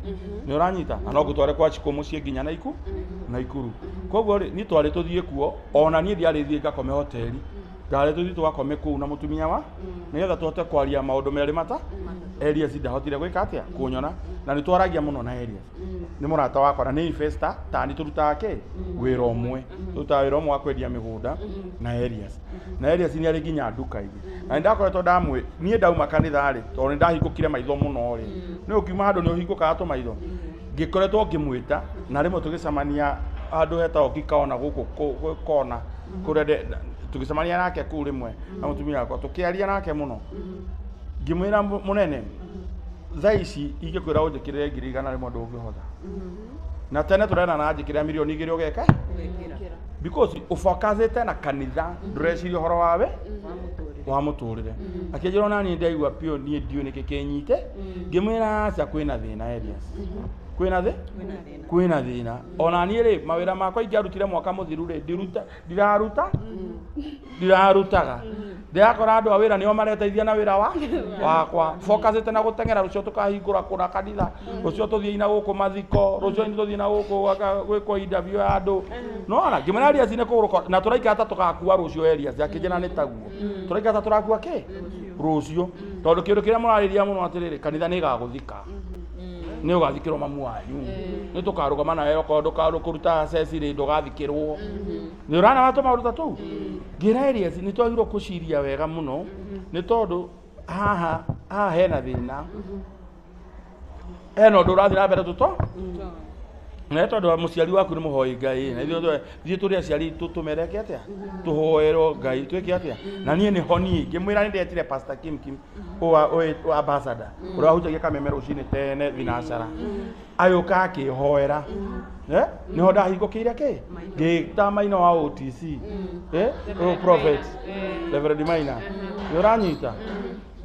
Nĩ ũranyita? Na no ngũtware kwa Shiko mũciĩ nginya Naikuru. Koguo rĩ, niĩ twarĩ tũthiĩ kuo, ona niĩ ndiarĩ thiĩ ngakome hoteli. Ndarĩ tũthiĩ tũgakome kũu na mũtumia wa, nĩgetha tũhote kwaria maũndũ merĩ mata. Elias ndahotire gwĩka atĩa? Kũnyona. Na nĩ twaragia mũno na Elias. Nĩ mũrata wakwa na nĩ investor, ta nĩ tũrutaga kĩ? Wĩra ũmwe. Tũrutaga wĩra ũmwe wa kwendia mĩgũnda na Elias. Na Elias nĩ arĩ nginya nduka-inĩ. Na nĩ ndakoretwo ndamwĩ, niĩ ndauma kanitha rĩ, tondũ nĩ ndahingũkire maitho mũno rĩ. Nĩ ũkiuma handũ nĩ ũhingũkaga tũmaitho. Ngĩkoretwo ngĩmwĩta, na rĩmwe tũgĩcemania handũ hetagwo Gikaona gũkũ kona, kũrĩa tũgĩcemania nake kũu rĩmwe na mũtumia wakwa, tũkĩaria nake mũno. Ngĩmwĩra mũnene, thaa ici ingĩkwĩra ũnjĩkĩrĩre 100,000 ndũngĩhota. Na tene tũrena na njĩkĩrĩra 2 million ũgeka? Because ũfocusĩte na kanitha, ndũreciria ũhoro wawe wa mũtũrĩre. Akĩnjĩra ona niĩ ndaigua biũ niĩ ndiũĩ nĩkĩ kĩnyite. Ngĩmwĩra aca kwĩna thĩna Elias. Kwĩna thĩ? Kwĩna thĩna. Ona niĩ rĩ, mawĩra makwa ingĩarutire mwaka mũthiru rĩ, ndirarutaga. Ndĩrakora andũ a wĩra nĩo mareteithia na wĩra wakwa. Focusĩte na gũteng'era, rũciũ tũkahingũra kũna kanitha, rũciũ tũthiĩ na gũkũ mathiko, rũciũ tũthiĩ na gũkũ gwĩkwo interview ya andũ. No ona ngĩmwĩra Elias nĩ kũgũrũka, na tũraikara ta tũgakua rũciũ Elias, akĩnjĩra nĩ taguo. Tũraikara ta tũrakua kĩ? Rũciũ. Tondũ kĩndũ kĩrĩa mũrarĩria mũno atĩrĩrĩ, kanitha nĩ ĩgagũthika. Nĩ ũgathikĩrwo mamu wanyu. Nĩ tũkarũgama nawe okorwo ndũkũruta ceci rĩ ndũgathikĩrwo. Nĩ ũrana wa tũmaũndũ ta tũu? Ngĩra Elias nĩ twagĩrĩirwo kũciria wega mũno nĩ tondũ haha haha hena thĩna. Hena ũndũ ũrathiĩ na mbere tũto na nĩ tondũ mũciari waku nĩ mũhoi Ngai na ithuĩ ithuĩ tũrĩ aciari tũmereke atĩa tũhoerwo Ngai twĩke atĩa na niĩ nĩho niĩ ngĩmwĩra nĩ ndetire Pastor Kim Kim wa ambassador ũrĩa wahunjagia Kameme rũcinĩ tene thinacara agĩũka akĩhoera. Nĩho ndahingũkĩire kĩ ngĩta Maina wa OTC, ũyũ prophet Reverend Maina, nĩ ũranyita?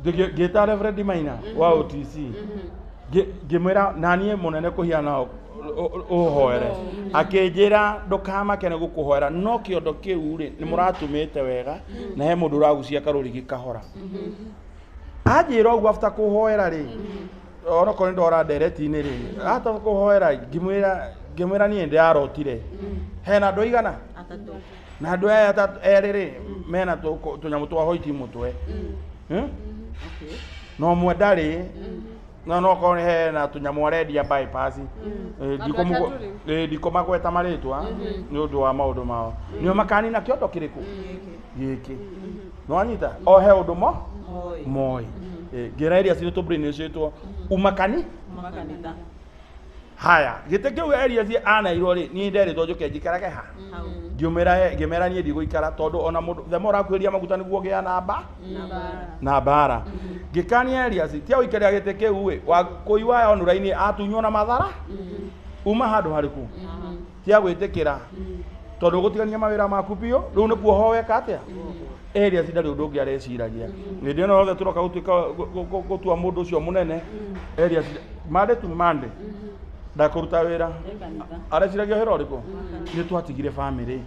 Ngĩta Reverend Maina wa OTC, ngĩmwĩra na niĩ mũnene kũhiana ũhoere, akĩnjĩra ndũkamake nĩ gũkũhoera no kĩondo kĩu rĩ nĩ mũratumĩte wega na he mũndũ ũragucia karũrigi kahora. Anjĩra ũguo after kũhoera rĩ, onokorwo nĩ ndora ndereti-inĩ rĩ, after kũhoera ngĩmwĩra niĩ ndĩrarotire hena andũ aigana atatũ na andũ aya atatũ erĩ rĩ mena tũnyamũ twa hoiti mũtwe. Na ũmwe ndarĩ no no korwo hena tũnyamũ arendia bypass. Ndikũmagweta marĩtwa nĩ ũndũ wa maũndũ mao nĩo makanina kĩondo kĩrĩkũ gĩkĩ nĩwanyita o he ũndũ mo moĩ. Ngĩra Elias nĩ tũbrainĩcĩtwo umakani makanitha. Haya gĩtĩ kĩu Elias anairwo rĩ niĩ nderĩtwo njũke njikarage ha ngĩmwĩra ngĩmera niĩ ndigũikara tondũ ona mũndũ the more ũrakuhĩrĩria maguta nĩguo ũgĩa namba na mbara. Ngĩkania Elias tia gũikarĩra gĩtĩ kĩu ĩ wa kũiwa onura-inĩ atunywo na mathara uma handũ harĩkũ tia gwĩtĩkĩra tondũ ũgũtigania mawĩra maku biũ rĩu nĩkuo weka atĩa. Elias ndarĩ ũndũ ũngĩ areciragia hĩndĩ ĩno yothe tũroka gũtuĩka gũtua mũndũ ũcio mũnene. Elias Monday to Monday ndakũruta wĩra areciragia ũhoro ũrĩkũ nĩ twatigire family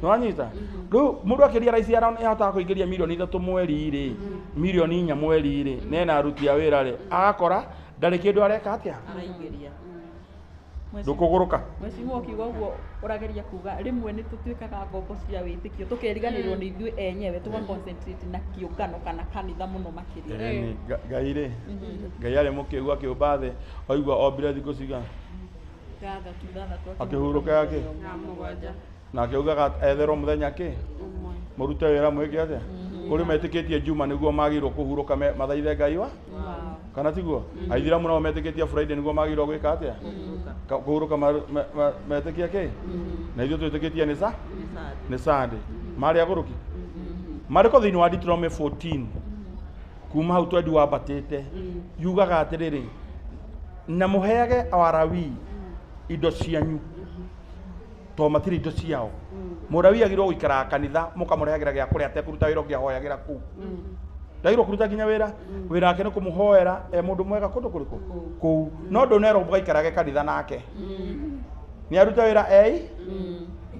nĩwanyita. Rĩu mũndũ akĩria raici ahotaga kũingĩria mirioni 3 mweri rĩ, mirioni 4 mweri rĩ, nena aruti a wĩra rĩ, agakora ndarĩ kĩndũ areka atĩa araingĩria ndũkũgũrũka. Mheshimiwa ũkiuga ũguo ũrageria kuga rĩmwe nĩ tũtuĩkaga ngombo cia wĩtĩkio tũkeriganĩrwo nĩ ithuĩ enyewe tũga concentrate na kĩũngano kana kanitha mũno makĩria. Ĩni, Ngai rĩ, Ngai arĩ mũkĩgu akĩũmba thĩ oigua ombire thikũ cigana 6 akĩhurũka yake na 7 na akĩugaga etherwo mũthenya kĩ mũrute wĩra mwĩke atĩa. Kũrĩ metĩkĩtie Juma nĩguo magĩrĩirwo kũhurũka mathaithe Ngai wa kana tiguo aithiramu nao metĩkĩtie Friday nĩguo magĩrĩirwo gwĩka atĩa kũhurũka metĩkia kĩ na ithuĩ twĩtĩkĩtie nĩ nĩ Sunday marĩ agũrũki marĩko thĩinĩ wa Deuteronomy 14 kuma hau twendi wambatĩte yugaga atĩrĩrĩ na mũheage Awarawi indo cianyu to matirĩ indo ciao. Mũrawi agĩrĩirwo gũikaraga kanitha mũkamũrehagĩra gĩa kũrĩa atekũruta wĩra ũngĩ ahoyagĩra kũu ndagĩrĩirwo kũruta nginya wĩra wĩra wake nĩ kũmũhoera e mũndũ mwega kũndũ kũrĩkũ kũu no ndũnerwo mũgaikarage kanitha nake nĩ arute wĩra ei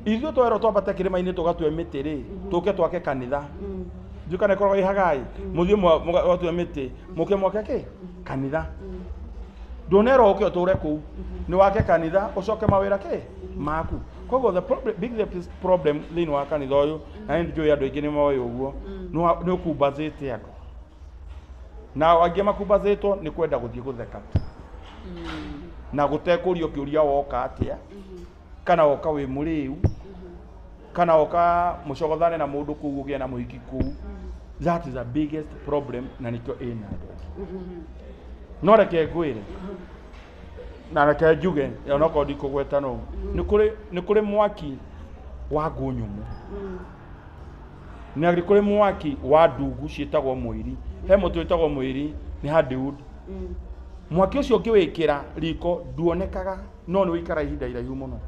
ithuĩ twerwo twambate kĩrĩma-inĩ tũgatue mĩtĩ rĩ tũke twake kanitha ndiũ kana ĩkoragwo ĩ Hagai mũthiĩ mwatue mĩtĩ mũke mwake kĩ kanitha ndũnerwo ũke ũtũre kũu nĩ wake kanitha ũcoke mawĩra kĩ maku. Koguo the problem, big problem thĩinĩ wa kanitha ũyũ na nĩ njũĩ andũ aingĩ nĩ moĩ ũguo nĩ ũkumbacĩte andũ na angĩ makumbacĩtwo nĩ kwenda gũthiĩ gũtheka tu na gũtekũrio kĩũria woka atĩa kana woka wĩ mũrĩu kana woka mũcogothane na mũndũ kũu ũgĩe na mũhiki kũu. That is the biggest problem na nĩkĩo ĩna andũ aingĩ. No reke ngwĩre na reke njuge onokorwo ndikũgweta no nĩ kũrĩ mwaki wa ngũ nyũmũ na nĩ kũrĩ mwaki wa ndungu ciĩtagwo mũiri. He mũtĩ wĩtagwo mũiri nĩ hardwood. Mwaki ũcio ũngĩwĩkĩra riko nduonekaga no nĩ ũikara ihinda iraihu mũno.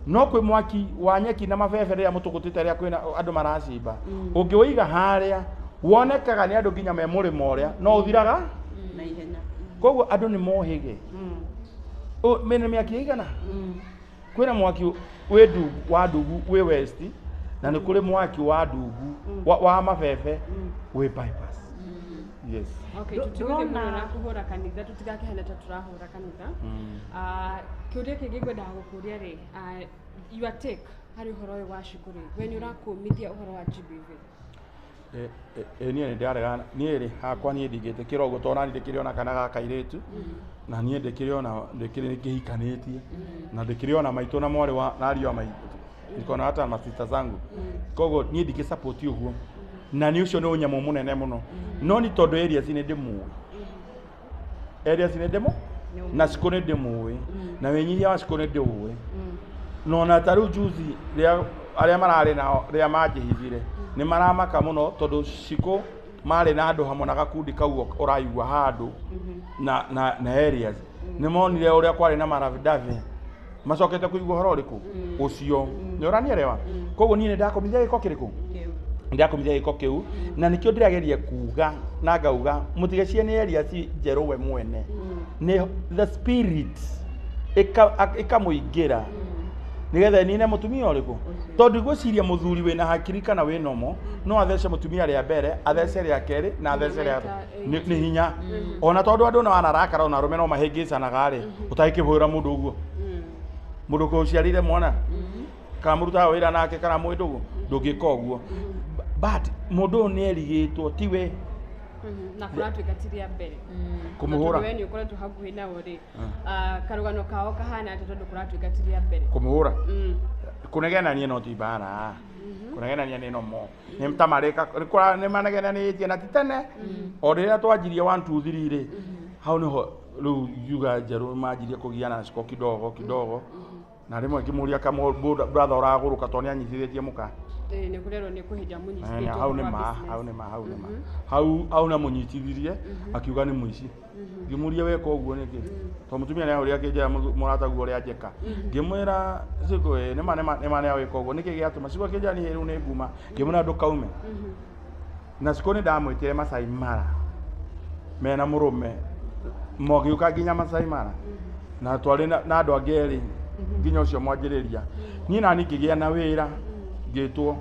No kwĩ mwaki wa nyeki na mabebe rĩrĩa mũtũgũtĩte rĩrĩa kwĩna andũ maracimba ũngĩwĩiga harĩa wonekaga nĩ andũ nginya me mũrĩmo ũrĩa no ũthiraga na ihenya. Koguo andũ nĩ mohĩge mena mĩaki ĩigana kwĩna mwaki wĩ ndungu wa ndungu wĩ west na nĩ kũrĩ mwaki wa ndungu wa mabebe wĩ bypass. Yes. Okay, tutigũthiĩ mũno na kũhũra kanitha tũtigakĩhane ta tũrahũra kanitha. Kĩũria kĩngĩ ngwendaga gũkũria rĩ, your take harĩ ũhoro ũyũ wa Shiko rĩ, we nĩ ũrakũmithia ũhoro wa GBV? Niĩ nĩ ndĩraregana niĩ rĩ hakwa niĩ ndingĩtĩkĩra ũguo tondũ nani ndĩkĩrĩ ona kana ga kairĩtu na niĩ ndĩkĩrĩ ona ndĩkĩrĩ kĩhikanĩtie na ndĩkĩrĩ ona maitũ na mwarĩ wa na ariũ a maitũ, niko na hata masista zangu, koguo niĩ ndingĩ support ũguo na nĩ ũcio nĩ ũnyamũ mũnene mũno. No nĩ tondũ Elias nĩ ndĩmũĩ, Elias nĩ ndĩmũ na Shiko nĩ ndĩmũĩ na wĩnyihia wa Shiko nĩ ndĩũĩ, no ona ta rĩu juzi rĩa arĩa mararĩ nao rĩa manjĩhithire nĩ maramaka mũno tondũ Shiko marĩ na andũ hamwe na gakundi kau ũraigua handũ na Elias nĩ monire ũrĩa kwarĩ na maravidavi macokete kũigua ũhoro ũrĩkũ ũcio nĩ ũranielewa. Koguo niĩ nĩ ndakomithia gĩko kĩrĩkũ, ndakomithia gĩko kĩu na nĩkĩo ndĩrageria kuga na ngauga mũtigecie nĩ Elias njerũ we mwene nĩ the spirit ĩkamũingĩra nigetha nine mũtumia ũrĩkũ, tondũ ngwĩciria mũthuri wĩna hakiri kana wĩ nomo no athece mũtumia rĩa mbere, athece rĩa kerĩ na athece rĩa nĩ hinya. Ona tondũ andũ no anarakara ona arũme no mahĩngĩcanaga rĩ, ũtangĩkĩhũra mũndũ ũguo, mũndũ kũciarire mwana kana mũrutaga wĩra nake kana mwĩ ndũgũ, ndũngĩka ũguo. But mũndũ ũyũ nĩ erigĩtwo tiwe na kũratuĩka ti rĩa mbere kũmũhũra. We nĩ ũkoretwo hakuhĩ nao rĩ, karũgano kao kahana atĩa tondũ kũratuĩka ti rĩa mbere kũmũhũra? Kũnegenania no ti mbara, kũnegenania nĩ nomo nĩ ta marĩka nĩ manegenanĩtie na ti tene o rĩrĩa twanjirie 1 2 3 rĩ, hau nĩho rĩu ngiuga njerũ manjirie kũgiana na Shiko kidogo kidogo, na rĩmwe ngĩmũria brother ũragũrũka tondũ nĩ anyitithĩtie mũka. Nĩ kũrerwo nĩ kũhĩnja mũnyitithĩtie hau nĩ ma, hau nĩ ma, hau nĩ ma, hau nĩ mũnyitithirie akiuga nĩ mũici. Ngĩmũria weka ũguo nĩkĩ, tondũ mũtumia nĩ ahũrire akĩnjĩra mũrataguo ũrĩa njĩka, ngĩmwĩra Shiko ĩ nĩma nĩma nĩma nĩ wĩka ũguo nĩkĩ gĩatũma Shiko akĩnjĩra niĩ rĩu nĩ nguma, ngĩmwĩra ndũkaume. Na Shiko nĩ ndamwĩtire Masai Mara mena mũrũme mogĩũka nginya Masai Mara na twarĩ na andũ angĩ erĩ nginya ũcio mwanjĩrĩria. Niĩ nani ngĩgĩa na wĩra ngĩtwo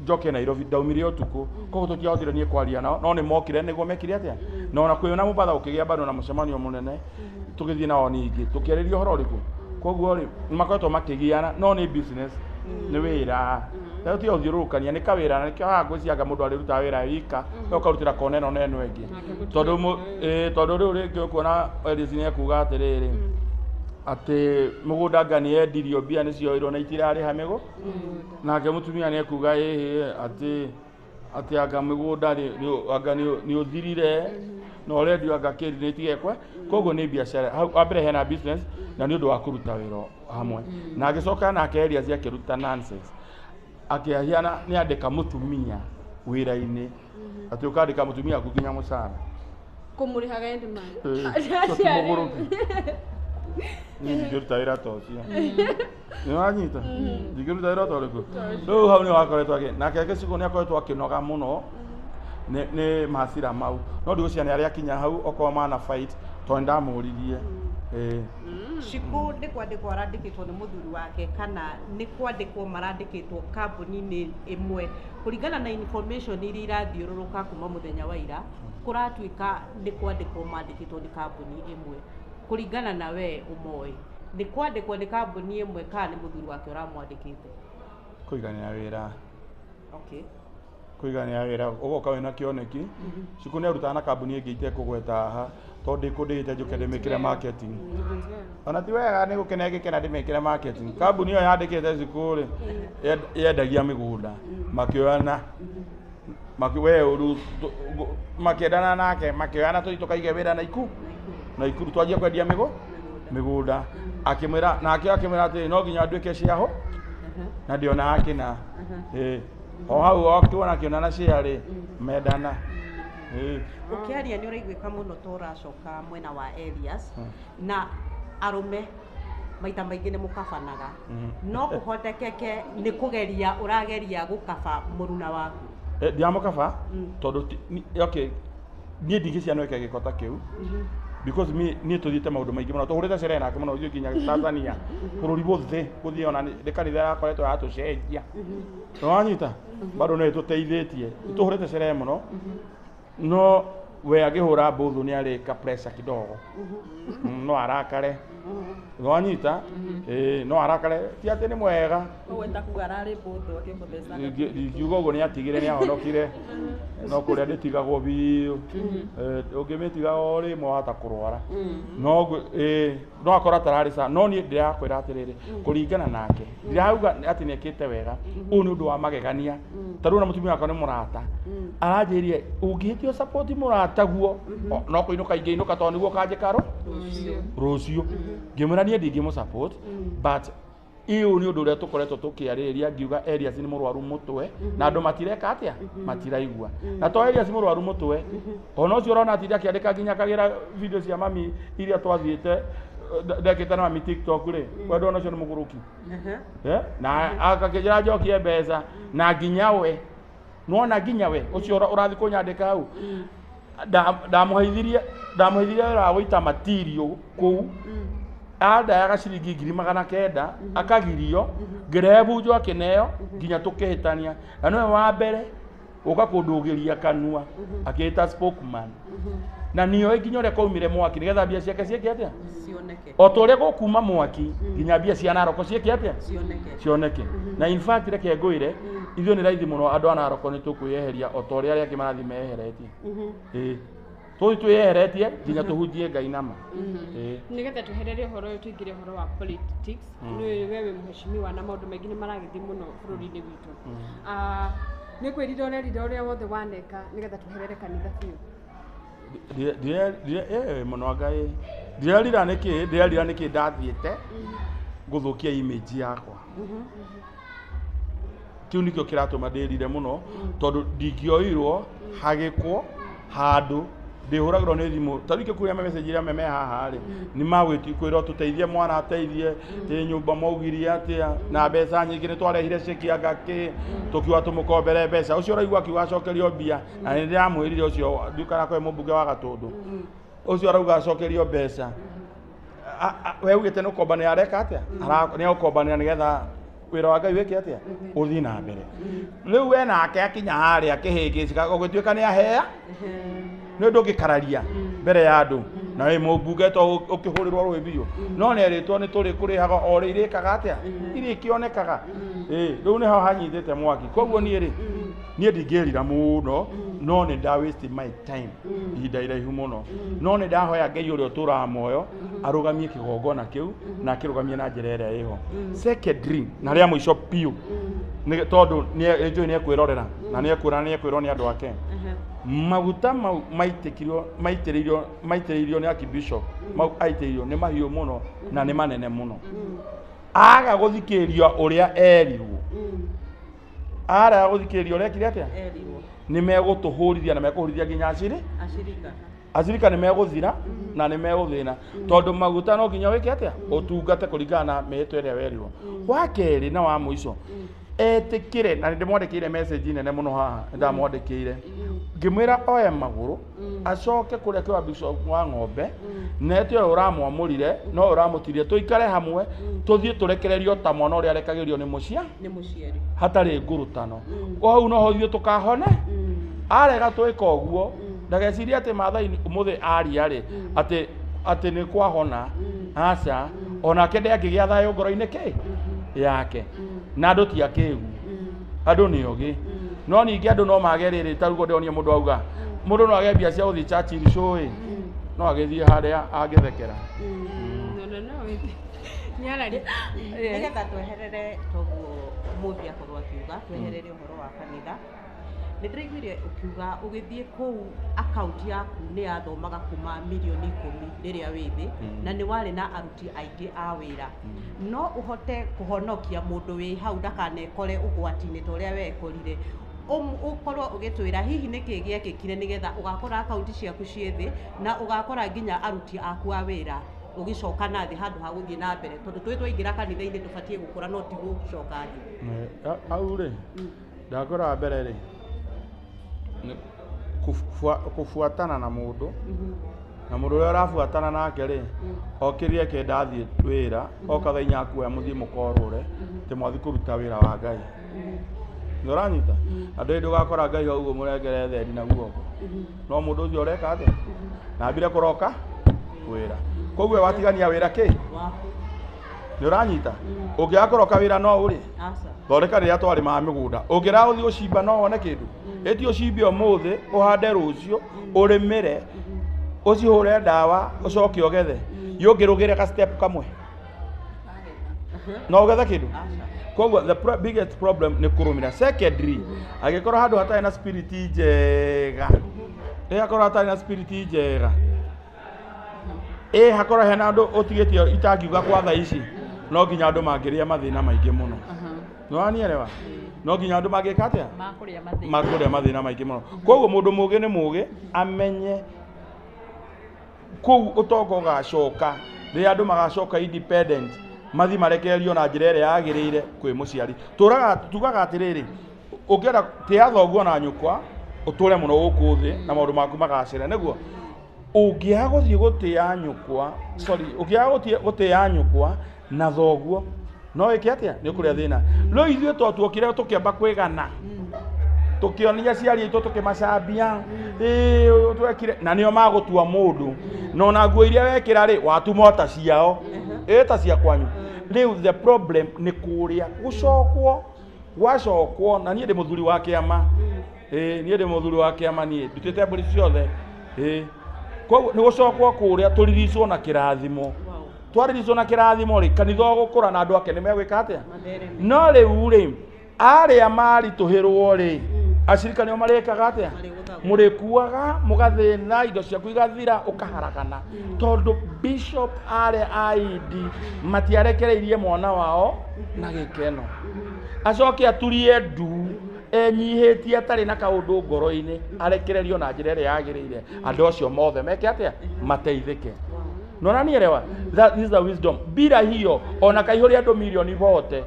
njoke Nairobi, ndaumire ũtukũ koguo tũtiahotire niĩ kwaria nao, no nĩ mokire nĩguo mekire atĩa, na ona kwĩna Mombatha gũkĩgĩa bado na mũcemanio mũnene tũgĩthiĩ nao ningĩ tũkĩarĩria ũhoro ũrĩkũ. Koguo rĩ nĩ makoretwo makĩgiana, no nĩ business, nĩ wĩra rĩu tiga gũthiũrũrũkania nĩ kawĩra, na nĩkĩo haha ngwĩciria mũndũ arĩrutaga wĩra wika we ũkarutĩra kona ĩno na ĩno ĩngĩ, tondũ tondũ rĩu rĩngĩ ũkuona Elias nĩ ekuga atĩrĩrĩ atĩ mũgũnda anga nĩ yendirio mbia nĩ cioirwo na itirarĩha mĩgũ, nake mũtumia nĩ ekuga ĩhĩ atĩ anga mũgũnda anga nĩ ũthirire na ũrendio anga kĩri nĩ itigekwe. Koguo nĩ biacara hau wa mbere hena business na nĩ ũndũ wa kũruta wĩra hamwe, na agĩcoka nake Elias akĩruta nonsense akĩahiana nĩ andĩka mũtumia wĩra-inĩ atĩ ũkandĩka mũtumia waku nginya mũcara kũmũrĩhaga end month. Ũcio ti mũgũrũki. Niĩ ndingĩruta wĩra ta ũcio, nĩ wanyita, ndingĩruta wĩra ta ũrĩkũ. Rĩu hau nĩ wakoretwo akĩ nake Gĩciko nĩ akoretwo akĩnoga mũno nĩ macira mau, no ndigũciria nĩ arĩa akinya hau okorwo mana fight tondũ ndamũririe. Shiko nĩ kwandĩkwo arandĩkĩtwo nĩ mũthuri wake kana nĩ kwandĩkwo marandĩkĩtwo kambuni-inĩ ĩmwe kũringana na information iria irathiũrũrũka kuma mũthenya wa ira, kũratuĩka nĩ kwandĩkwo mandĩkĩtwo nĩ kambuni ĩmwe. Kũringana na we ũmoĩ nĩ kwandĩkwo nĩ kambuni ĩmwe kana nĩ mũthuri wake ũramwandĩkĩte? Kũiganĩra wĩra. Okay. Kũiganĩra wĩra ũgoka wĩna kĩoneki. Shiko nĩ arutaga na kambuni ĩngĩ itekũgweta haha tondũ ndĩkũndĩhĩte njũke ndĩmĩkĩre marketing, ona ti wega nĩ gũkena ngĩkena ndĩmĩkĩre marketing. Kambuni ĩyo yandĩkĩte Shiko rĩ yendagia mĩgũnda, makĩoyana we ũru makĩendana nake makĩoyana tũthiĩ tũkaige wĩra Naikuru twanjia kwendia mĩgũnda, akĩmwĩra nake akĩmwĩra atĩrĩ no nginya nduĩke ciaho na ndionaga kĩna o hau okĩona kĩona na share rĩ mendana. Ũkĩaria nĩ ũraiguĩka mũno ta ũracoka mwena wa Elias na arũme maita maingĩ nĩ mũkabanaga, no kũhotekeke nĩ kũgeria ũrageria gũkaba mũruna waku? Ndiramũkaba tondũ okay, niĩ ndingĩciana wĩke gĩko ta kĩu because niĩ tũthiĩte maũndũ maingĩ mũno, tũhũrĩte sherehe nake mũno ithuĩ nginya Tanzania bũrũri wothe gũthiĩ ona nĩ kanitha yakoretwo yatũcenjia, nĩwanyita bado no ĩtũteithĩtie, tũhũrĩte sherehe mũno no We agĩhũra mbũthũ nĩ arĩka pressure kidogo. No arakare. Nwanyita? Ĩĩ, no arakare ti atĩ nĩ mwega. Koguo nĩtakuga ararĩ mbũthũ akĩmũthecaga. Ingiuga ũguo nĩ atigire nĩ ahonokire. No kũrĩa ndĩtigagwo biũ. Ũngĩmĩtiga o rĩmwe wahota kũrwara. No ĩĩ, no akorwo atararĩ sawa. No niĩ ndĩrakwĩra atĩrĩrĩ, kũringana nake, ndirauga atĩ nĩ ekĩte wega. Ũyũ nĩ ũndũ wa magegania. Ta rĩu ona mũtumia wakwa nĩ mũrata. Aranjĩrire ũngĩhĩtia support mũrataguo, no kũinũka ingĩinũka tondũ nĩguo ũkanjĩka rũciũ. Ngĩmwĩra niĩ ndingĩmũ support, but ĩũ nĩ ũndũ ũrĩa tũkoretwo tũkĩarĩrĩria ngiuga Elias nĩ mũrwaru mũtwe na andũ matireka atĩa matiraigua na to Elias mũrwaru mũtwe ona ũcio ũrona atinda akĩandĩka nginya akagĩra video cia mami iria twathiĩte ndekĩte na mami TikTok rĩ we ndona ũcio nĩ mũgũrũki. Na akakĩnjĩra njokie mbeca na nginya we nĩwona nginya we ũcio ũrathiĩ kũnyandĩka hau ndamũheithirie wĩra wa gũita material kũu andayaga ciringi 900,000 akagirio ngĩrehe bunjo akĩneo nginya tũkĩhĩtania na nĩwe wa mbere ũka kũndũgĩria kanua akĩĩta spokesman na nĩoĩ nginya ũrĩa kwaumire mwaki nĩgetha mbia ciake ciĩke atĩa cioneke o ta ũrĩa gũkuma mwaki nginya mbia cia Naroko ciĩke atĩa cioneke cioneke na in fact reke ngwĩre ithuĩ nĩ raithi mũno andũ a Naroko nĩ tũkwĩyeheria o ta ũrĩa arĩa angĩ marathiĩ meyeheretie. Ĩĩ tũthiĩ twĩyeheretie nginya tũhunjie Ngai nama. Ĩĩ Nĩgetha tweherere ũhoro ũyũ tũingĩre ũhoro wa politics nĩ we wĩ mheshimiwa na maũndũ maingĩ nĩ maragĩthiĩ mũno bũrũri-inĩ witũ. Nĩ kwĩrira ũrerira ũrĩa wothe waneka nĩgetha tweherere kanitha biũ. Mũno Ngai ndirerira nĩkĩ ndirerira nĩkĩ ndathiĩte gũthũkia image yakwa kĩu nĩkĩo kĩratũma ndĩrire mũno tondũ ndingĩoirwo hagĩkwo handũ ndĩhũragĩrwo nĩ thimũ ta rĩu ingĩkuonia message iria me haha rĩ nĩ magwĩti kwĩrwo tũteithie mwana ateithie ĩ nyũmba maugirie atĩa na mbeca nyingĩ nĩ twarehire ceki anga kĩ tũkiuga tũmũkombere mbeca ũcio ũraigua akiuga acokerio mbia na nĩ ndĩramwĩrire ũcio ndiũkana kwĩ mũmbunge wa Gatũndũ ũcio arauga acokerio mbeca we ugĩte nĩ ũkombanĩra areka atĩa nĩ agũkombanĩra nĩgetha wĩra wa Ngai wĩke atĩa ũthiĩ na mbere rĩu we nake akinya harĩa kĩhĩngĩcĩka ũgĩtuĩka nĩ ahea nĩ ũndũ ũngĩkararia mbere ya andũ na wĩ mũmbunge to ũkĩhũrĩrwo rũĩ biũ no nĩ erĩtwo nĩ tũrĩ kũrĩhaga o ũrĩa irĩkaga atĩa irĩkĩonekaga ĩĩ rĩu nĩho hanyitĩte mwaki koguo niĩ rĩ niĩ ndingĩrira mũno no nĩ nda waste my time ihinda iraihu mũno no nĩ ndahoya Ngai ũrĩa ũtũraga muoyo arũgamie kĩgongona kĩu na akĩrũgamie na njĩra ĩrĩa ĩho secondary na rĩa mũico biũ nĩ tondũ nĩ njũĩ nĩ ekwĩrorera na nĩ ekwĩra nĩ ekwĩrwo nĩ andũ ake maguta mau maitĩkirio maitĩrĩirio nĩ archbishop mau aitĩrĩirio nĩ mahiũ mũno na nĩ manene mũno aga gũthikĩrĩria ũrĩa erirwo arega gũthikĩrĩria ũrĩa ekire atĩa erirwo nĩ megũtũhũrithia na mekũhũrithia nginya acirika acirika nĩ megũthira na nĩ megũthĩna tondũ maguta no nginya wĩke atĩa ũtungate kũringana na mĩhĩtwa ĩrĩa werirwo wa kerĩ na wa mũico etĩkĩre na nĩ ndĩmwandĩkĩire message nene mũno haha nĩ ndamwandĩkĩire ngĩmwĩra oe magũrũ acoke kũrĩa kĩwa bishop wa ng'ombe na ete ũyũ ũramwamũrire no ũramũtirie tũikare hamwe tũthiĩ tũrekererio ta mwana ũrĩa arekagĩrio nĩ mũcia nĩ mũciari hatarĩ ngurutano hau noho ithuĩ tũkahone arega twĩka ũguo ndagecirie atĩ Maathai ũmũthĩ aria rĩ atĩ atĩ nĩ kwahona aca onake ndangĩgĩa thayũ ngoro-inĩ kĩ yake na andũ ti akĩgu andũ nĩ ogĩ no ningĩ andũ no mage rĩrĩ ta rĩu ndĩronia mũndũ auga mũndũ no age mbia cia gũthiĩ Churchill show ĩ no agĩthiĩ harĩa angĩthekera. No no no nyarari nĩgetha tweherere toguo mũthĩ akorwo akiuga tweherere ũhoro wa kanitha nĩ ndĩraiguire ũkiuga ũgĩthiĩ kũu akaunti yaku nĩ yathomaga kuma mirioni 10 rĩrĩa wĩ thĩ na nĩ warĩ na aruti aingĩ a wĩra no ũhote kũhonokia mũndũ wĩ hau ndakanekore ũgwati-inĩ ta ũrĩa wekorire ũkorwo ũgĩtwĩra hihi nĩkĩ gĩekĩkire nĩgetha ũgakora akaunti ciaku ciĩ thĩ na ũgakora nginya aruti aku a wĩra ũgĩcoka na thĩ handũ ha gũthiĩ na mbere tondũ twĩ twaingĩra kanitha-inĩ tũbatiĩ gũkũra no ti gũcoka thĩ. Hau rĩ ndakwĩra wa mbere rĩ nĩ kũbuatana na mũndũ na mũndũ ũrĩa ũrabuatana nake rĩ okĩrire kenda athiĩ wĩra oka thaa inya akuoya mũthiĩ mũkorũre atĩ mwathiĩ kũruta wĩra wa Ngai. Nĩ ũranyita? Na ndũrĩ ndũgakora Ngai hau ũguo mũrengere theri na guoko. No mũndũ ũcio ũreka atĩa? Na ambire kũroka wĩra. Koguo watigania wĩra kĩ? Waku. Nĩ ũranyita? Ũngĩaga kũroka wĩra no ũrĩ? Aca. Thondeka rĩrĩa twarĩmaga mĩgũnda. Ũngĩra ũthiĩ ũcimba no wone kĩndũ. Ĩti ũcimbe ũmũthĩ, ũhande rũciũ, ũrĩmĩre, ũcihũre ndawa, ũcoke ũgethe. Yũngĩrũgĩre ka step kamwe. No ũgethe kĩndũ? Aca. Koguo the biggest problem nĩ kũrũmĩra. Secondary, angĩkorwo handũ hatarĩ na spirit njega, ĩ hakorwo hatarĩ na spirit njega, ĩ hakorwo hena andũ ũtigĩtie itangiuga kwa thaa ici, no nginya andũ mangĩrĩa mathĩna maingĩ mũno. Nĩ wanielewa? No nginya andũ mangĩka atĩa? Makũrĩa mathĩna. Makũrĩa mathĩna maingĩ mũno. Koguo mũndũ mũgĩ nĩ mũgĩ amenye kũu ũtonga ũgacoka rĩrĩa andũ magacoka independent mathi marekererio na njĩra ĩrĩa yagĩrĩire kwĩ mũciari. Tũraga tugaga atĩrĩrĩ, ũngĩenda tĩa thoguo na nyũkwa ũtũre mũno gũkũ thĩ na maũndũ maku magacĩre, nĩguo ũngĩaga gũthiĩ gũtĩa nyũkwa, sorry, ũngĩaga gũtĩa nyũkwa na thoguo no wĩke atĩa? Nĩ ũkũrĩa thĩna. Rĩu ithuĩ to tuokire tũkĩamba kwĩgana, tũkĩonia aciari aitũ tũkĩmacambia, ĩĩ twekire, na nĩo magũtua mũndũ, na ona nguo iria wekĩra rĩ watuma ta ciao, ĩ ta cia kwanyu. Rĩu the problem nĩ kũrĩa gũcokwo, gwacokwo, na niĩ ndĩ mũthuri wa kĩama, ĩĩ niĩ ndĩ mũthuri wa kĩama, niĩ ndutĩte mbũri ciothe, ĩĩ koguo nĩ gũcokwo kũrĩa tũriricwo na kĩrathimo. Twariricwo na kĩrathimo rĩ, kanitha ũgũkũra na andũ ake nĩ megwĩka atĩa? No rĩu rĩ, arĩa maritũhĩrwo rĩ, acirika nĩo marĩkaga atĩa? Mũrĩkuaga mũgathĩna, indo ciaku igathira, ũkaharagana, tondũ bishop arĩa a Indi matiarekereirie mwana wao na gĩkeno, acoke aturie ndu enyihĩtie atarĩ na kaũndũ ngoro-inĩ, arekererio na njĩra ĩrĩa yagĩrĩire, andũ acio mothe meke atĩa? Mateithĩke. Nona nielewa? That is the wisdom. Bila hiyo ona kaihũria andũ milioni bote,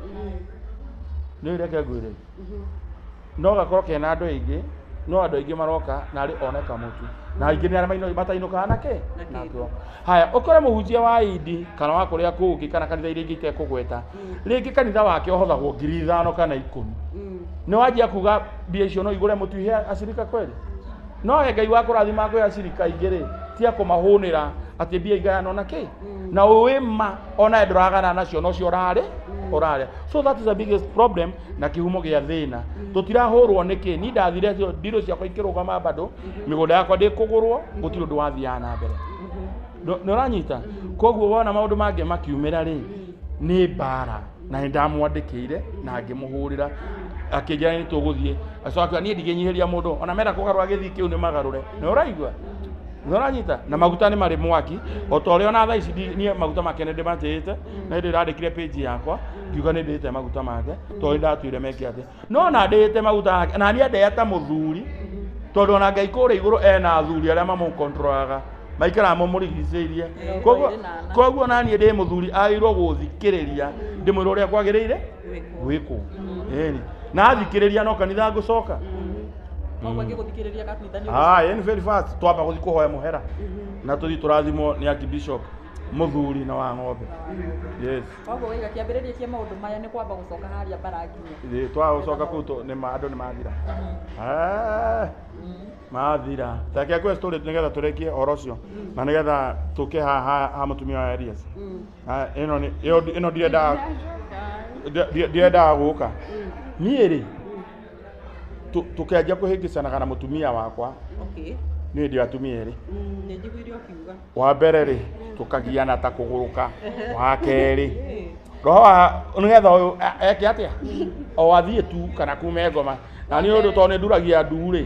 nĩ reke ngwĩre, no gakorwo kena andũ aingĩ, no andũ aingĩ maroka na arĩ one kamũtu, na aingĩ nĩ arĩa matainũkaga na kĩ nakĩo. Haya, ũkore mũhunjia wa Indi kana wa kũrĩa kũngĩ kana kanitha iria ingĩ itekũgweta, rĩngĩ kanitha wake ũhothagwo 5,000 kana 10,000, nĩ wanjia kuga mbia icio no igũre mũtu ihe acirika kweli? No he Ngai wa kũrathima kwĩ acirika aingĩ rĩ, ti akũmahũnĩra atĩ mbia igayanwo na kĩ, na ũĩ ma ona ndũragana nacio nocio ũrarĩ ũrarĩa. So that is the biggest problem na kĩhumo gĩa thĩna. Tũtirahũrwo nĩkĩ? Ni ndathire ndirũ ciakwa ikĩrũgama bado, mĩgũnda yakwa ndĩkũgũrwo, gũtirĩ ũndũ wathiaga na mbere. Nĩ ũranyita? Koguo wona maũndũ mangĩ makiumĩra rĩ, nĩ mbara, na nĩ ndamwandĩkĩire na ngĩmũhũrĩra, akĩnjĩra nĩ tũgũthiĩ, acoka niĩ ndigĩnyihĩria mũndũ, ona menda kũgarũra gĩthii kĩu nĩ magarũre. Nĩ ũraigua? Nĩ ũranyita? Na maguta nĩ marĩ mwaki, o ta ũrĩa ona thaa ici niĩ maguta make nĩ ndĩmatĩĩte, na hĩndĩ ndandĩkire page yakwa ngiuga nĩ ndĩĩte maguta make, tondũ nĩ ndatuire meke atĩa. No na ndĩĩte maguta make, na niĩ ndĩa ta mũthuri, tondũ ona Ngai kũrĩa igũrũ ena athuri arĩa mamũkontrolaga, maikaraga mamũrigicĩirie. Koguo na niĩ ndĩ mũthuri agĩrĩirwo gũthikĩrĩria, ndĩmwĩre ũrĩa kwagĩrĩire gwĩkwo. Ĩni na thikĩrĩria no kanitha ngũcoka. Koguo angĩgũthikĩrĩria kanitha nĩ Ah, yani very fast twamba gũthiĩ kũhoya mũhera na tũthiĩ tũrathimwo nĩ archbishop mũthuri na wa ng'ombe. Yes. Koguo waiga kĩambĩrĩria kĩa maũndũ maya nĩ kwamba gũcoka harĩa mbara nginya. Ĩ twagũcoka kũu nĩ andũ nĩ mathira. Ah, mathira. Take ngwe story nĩgetha tũrĩkie ũhoro ũcio na nĩgetha tũke ha ha mũtumia wa Elias. Ah, ĩno nĩ ĩno ndirendaga gũka. Niĩ rĩ, tũkĩanjia kũhĩngĩcanaga na mũtumia wakwa. Okay. Niĩ ndĩ atumia erĩ. Nĩ njiguire ũkiuga. Wa mbere rĩ, tũkagiana ta kũgũrũka. Wa kerĩ, roho wa nĩgetha ũyũ eke atĩa? O athiĩ tu kana kume ngoma. Na nĩ ũndũ tondũ nĩ nduragia ndu rĩ,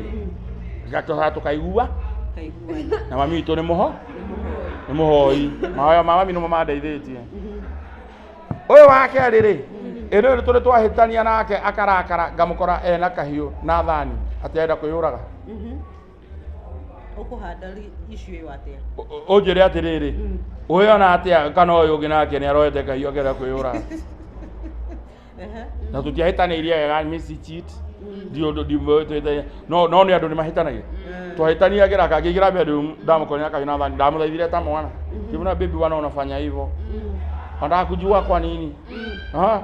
gatoha tũkaigua. Kaigua. Na mami witũ nĩ mũho? Nĩ mũhoi. Mahoya ma mami nĩmo mandeithĩtie. Ũyũ wa kerĩ rĩ, ĩno ĩrĩ tũrĩ twahĩtania nake akarakara, ngamũkora ena kahiũ na thani atĩ arenda kwĩyũraga. Ũkũhanda issue ĩyo atĩa? Ũnjĩre atĩrĩrĩ, ũyona atĩa kana ũyũ ũngĩ nake nĩ aroete kahiũ akĩenda kwĩyũraga? Na tũtiahĩtanĩirie wega, miss cheat. Ndi ũndũ ndimũhĩtĩtie. No no nĩ andũ nĩ mahĩtanagia. Twahĩtania kangĩingĩra bedroom ndamũkorire na kahiũ na thani, ndamũthaithire ta mwana. Ngĩmwĩra baby, wana unafanya hivyo. Anataka kujua kwa nini? Ah,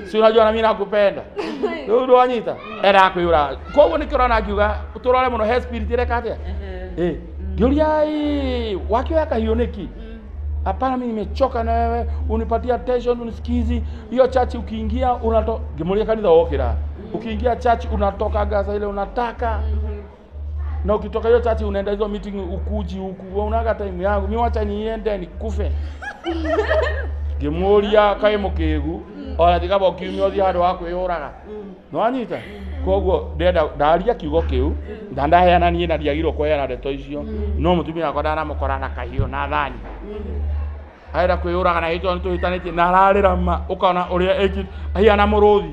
si unajua na mimi nakupenda. Rĩu ndwanyita era kwĩyũraga. Koguo nĩkĩo ũrona ngiuga tũrore mũno he spirit ĩreka atĩa? Eh, ngĩũria ĩ wakĩoya kahiũ nĩkĩ? Hapana, mimi nimechoka na wewe, unipatia attention, unisikizi. Hiyo church ukiingia unato ngimuria kanitha wokira. Ukiingia church unatoka gaza ile unataka. Na ukitoka hiyo church unaenda hizo meeting ukuji huku. Unaga time yangu. Mimi wacha niende nikufe. Ngimuria kaĩ mũkĩgu ona tigaba kiumia ũthiĩ handũ ha kwĩyũraga. Nĩwanyita? Koguo ndĩrenda ndaria kiugo kĩu na ndaheana niĩ na ndiagĩrĩirwo kũheana ndeto icio no mũtumia wakwa ndanamũkora na kahiũ na thani arenda kwĩyũraga na hĩtwa nĩtũhĩtanĩtie na ararĩra ma ũkona ũrĩa ĩki ahiana mũrũthi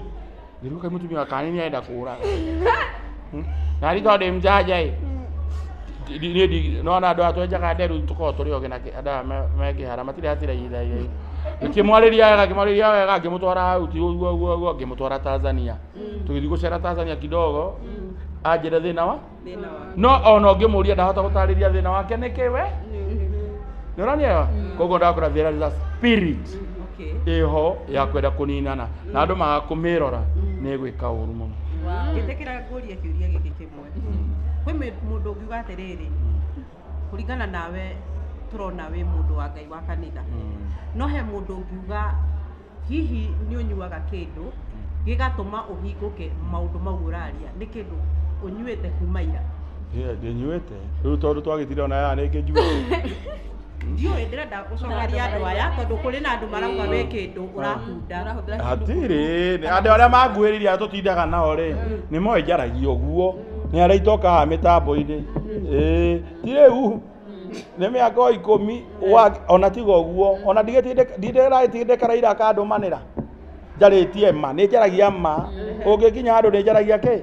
ngĩruga kaĩ mũtumia wakwa nĩ arenda kũũraga na ri tondũ ndĩ mjanja ĩ niĩ nona andũ aya twenjaga nderu tũkoragwo tũrĩ ogĩ na andũ aya me kĩhara matirĩ hatira ihinda iraihu ngĩmwarĩria wega ngĩmwarĩria wega ngĩmũtwara hau ti ũguo ũguo ũguo ngĩmũtwara Tanzania tũgĩthiĩ gũcera Tanzania kidogo anjĩre thĩna wa no ona ũngĩmũria ndahota gũtarĩria thĩna wake nĩkĩ we nĩ ũranielewa koguo ndakora there is a spirit ĩho ya kwenda kũninana na andũ maga kũmĩrora nĩ ĩgwĩka ũru mũno. Ngĩtĩkĩra ngũrie kĩũria gĩkĩ kĩmwe kwĩ mũndũ ũngiuga atĩrĩrĩ kũringana nawe tũrona wĩ mũndũ wa Ngai wa kanitha no he mũndũ ũngiuga hihi nĩ ũnyuaga kĩndũ gĩgatũma ũhingũke maũndũ mau ũraria nĩ kĩndũ ũnyuĩte kuma ira? Ndĩnyuĩte rĩu tondũ twagĩtire ona aya nĩngĩ njuĩte ndiũĩ ndĩrenda gũcokeria andũ aya tondũ kũrĩ na andũ marauga wĩ kĩndũ ũrakunda hatirĩ andũ arĩa manguhĩrĩria tũtindaga nao rĩ nĩ moĩ njaragia ũguo nĩ arĩa itokaga mĩtambo-inĩ ĩĩ ti rĩu nĩ mĩaka o 10 ona tiga ũguo ona ndĩratindĩkara ira akandũmanĩra njarĩtie ma nĩ njaragia ma ũngĩkinya handũ nĩ njaragia kĩ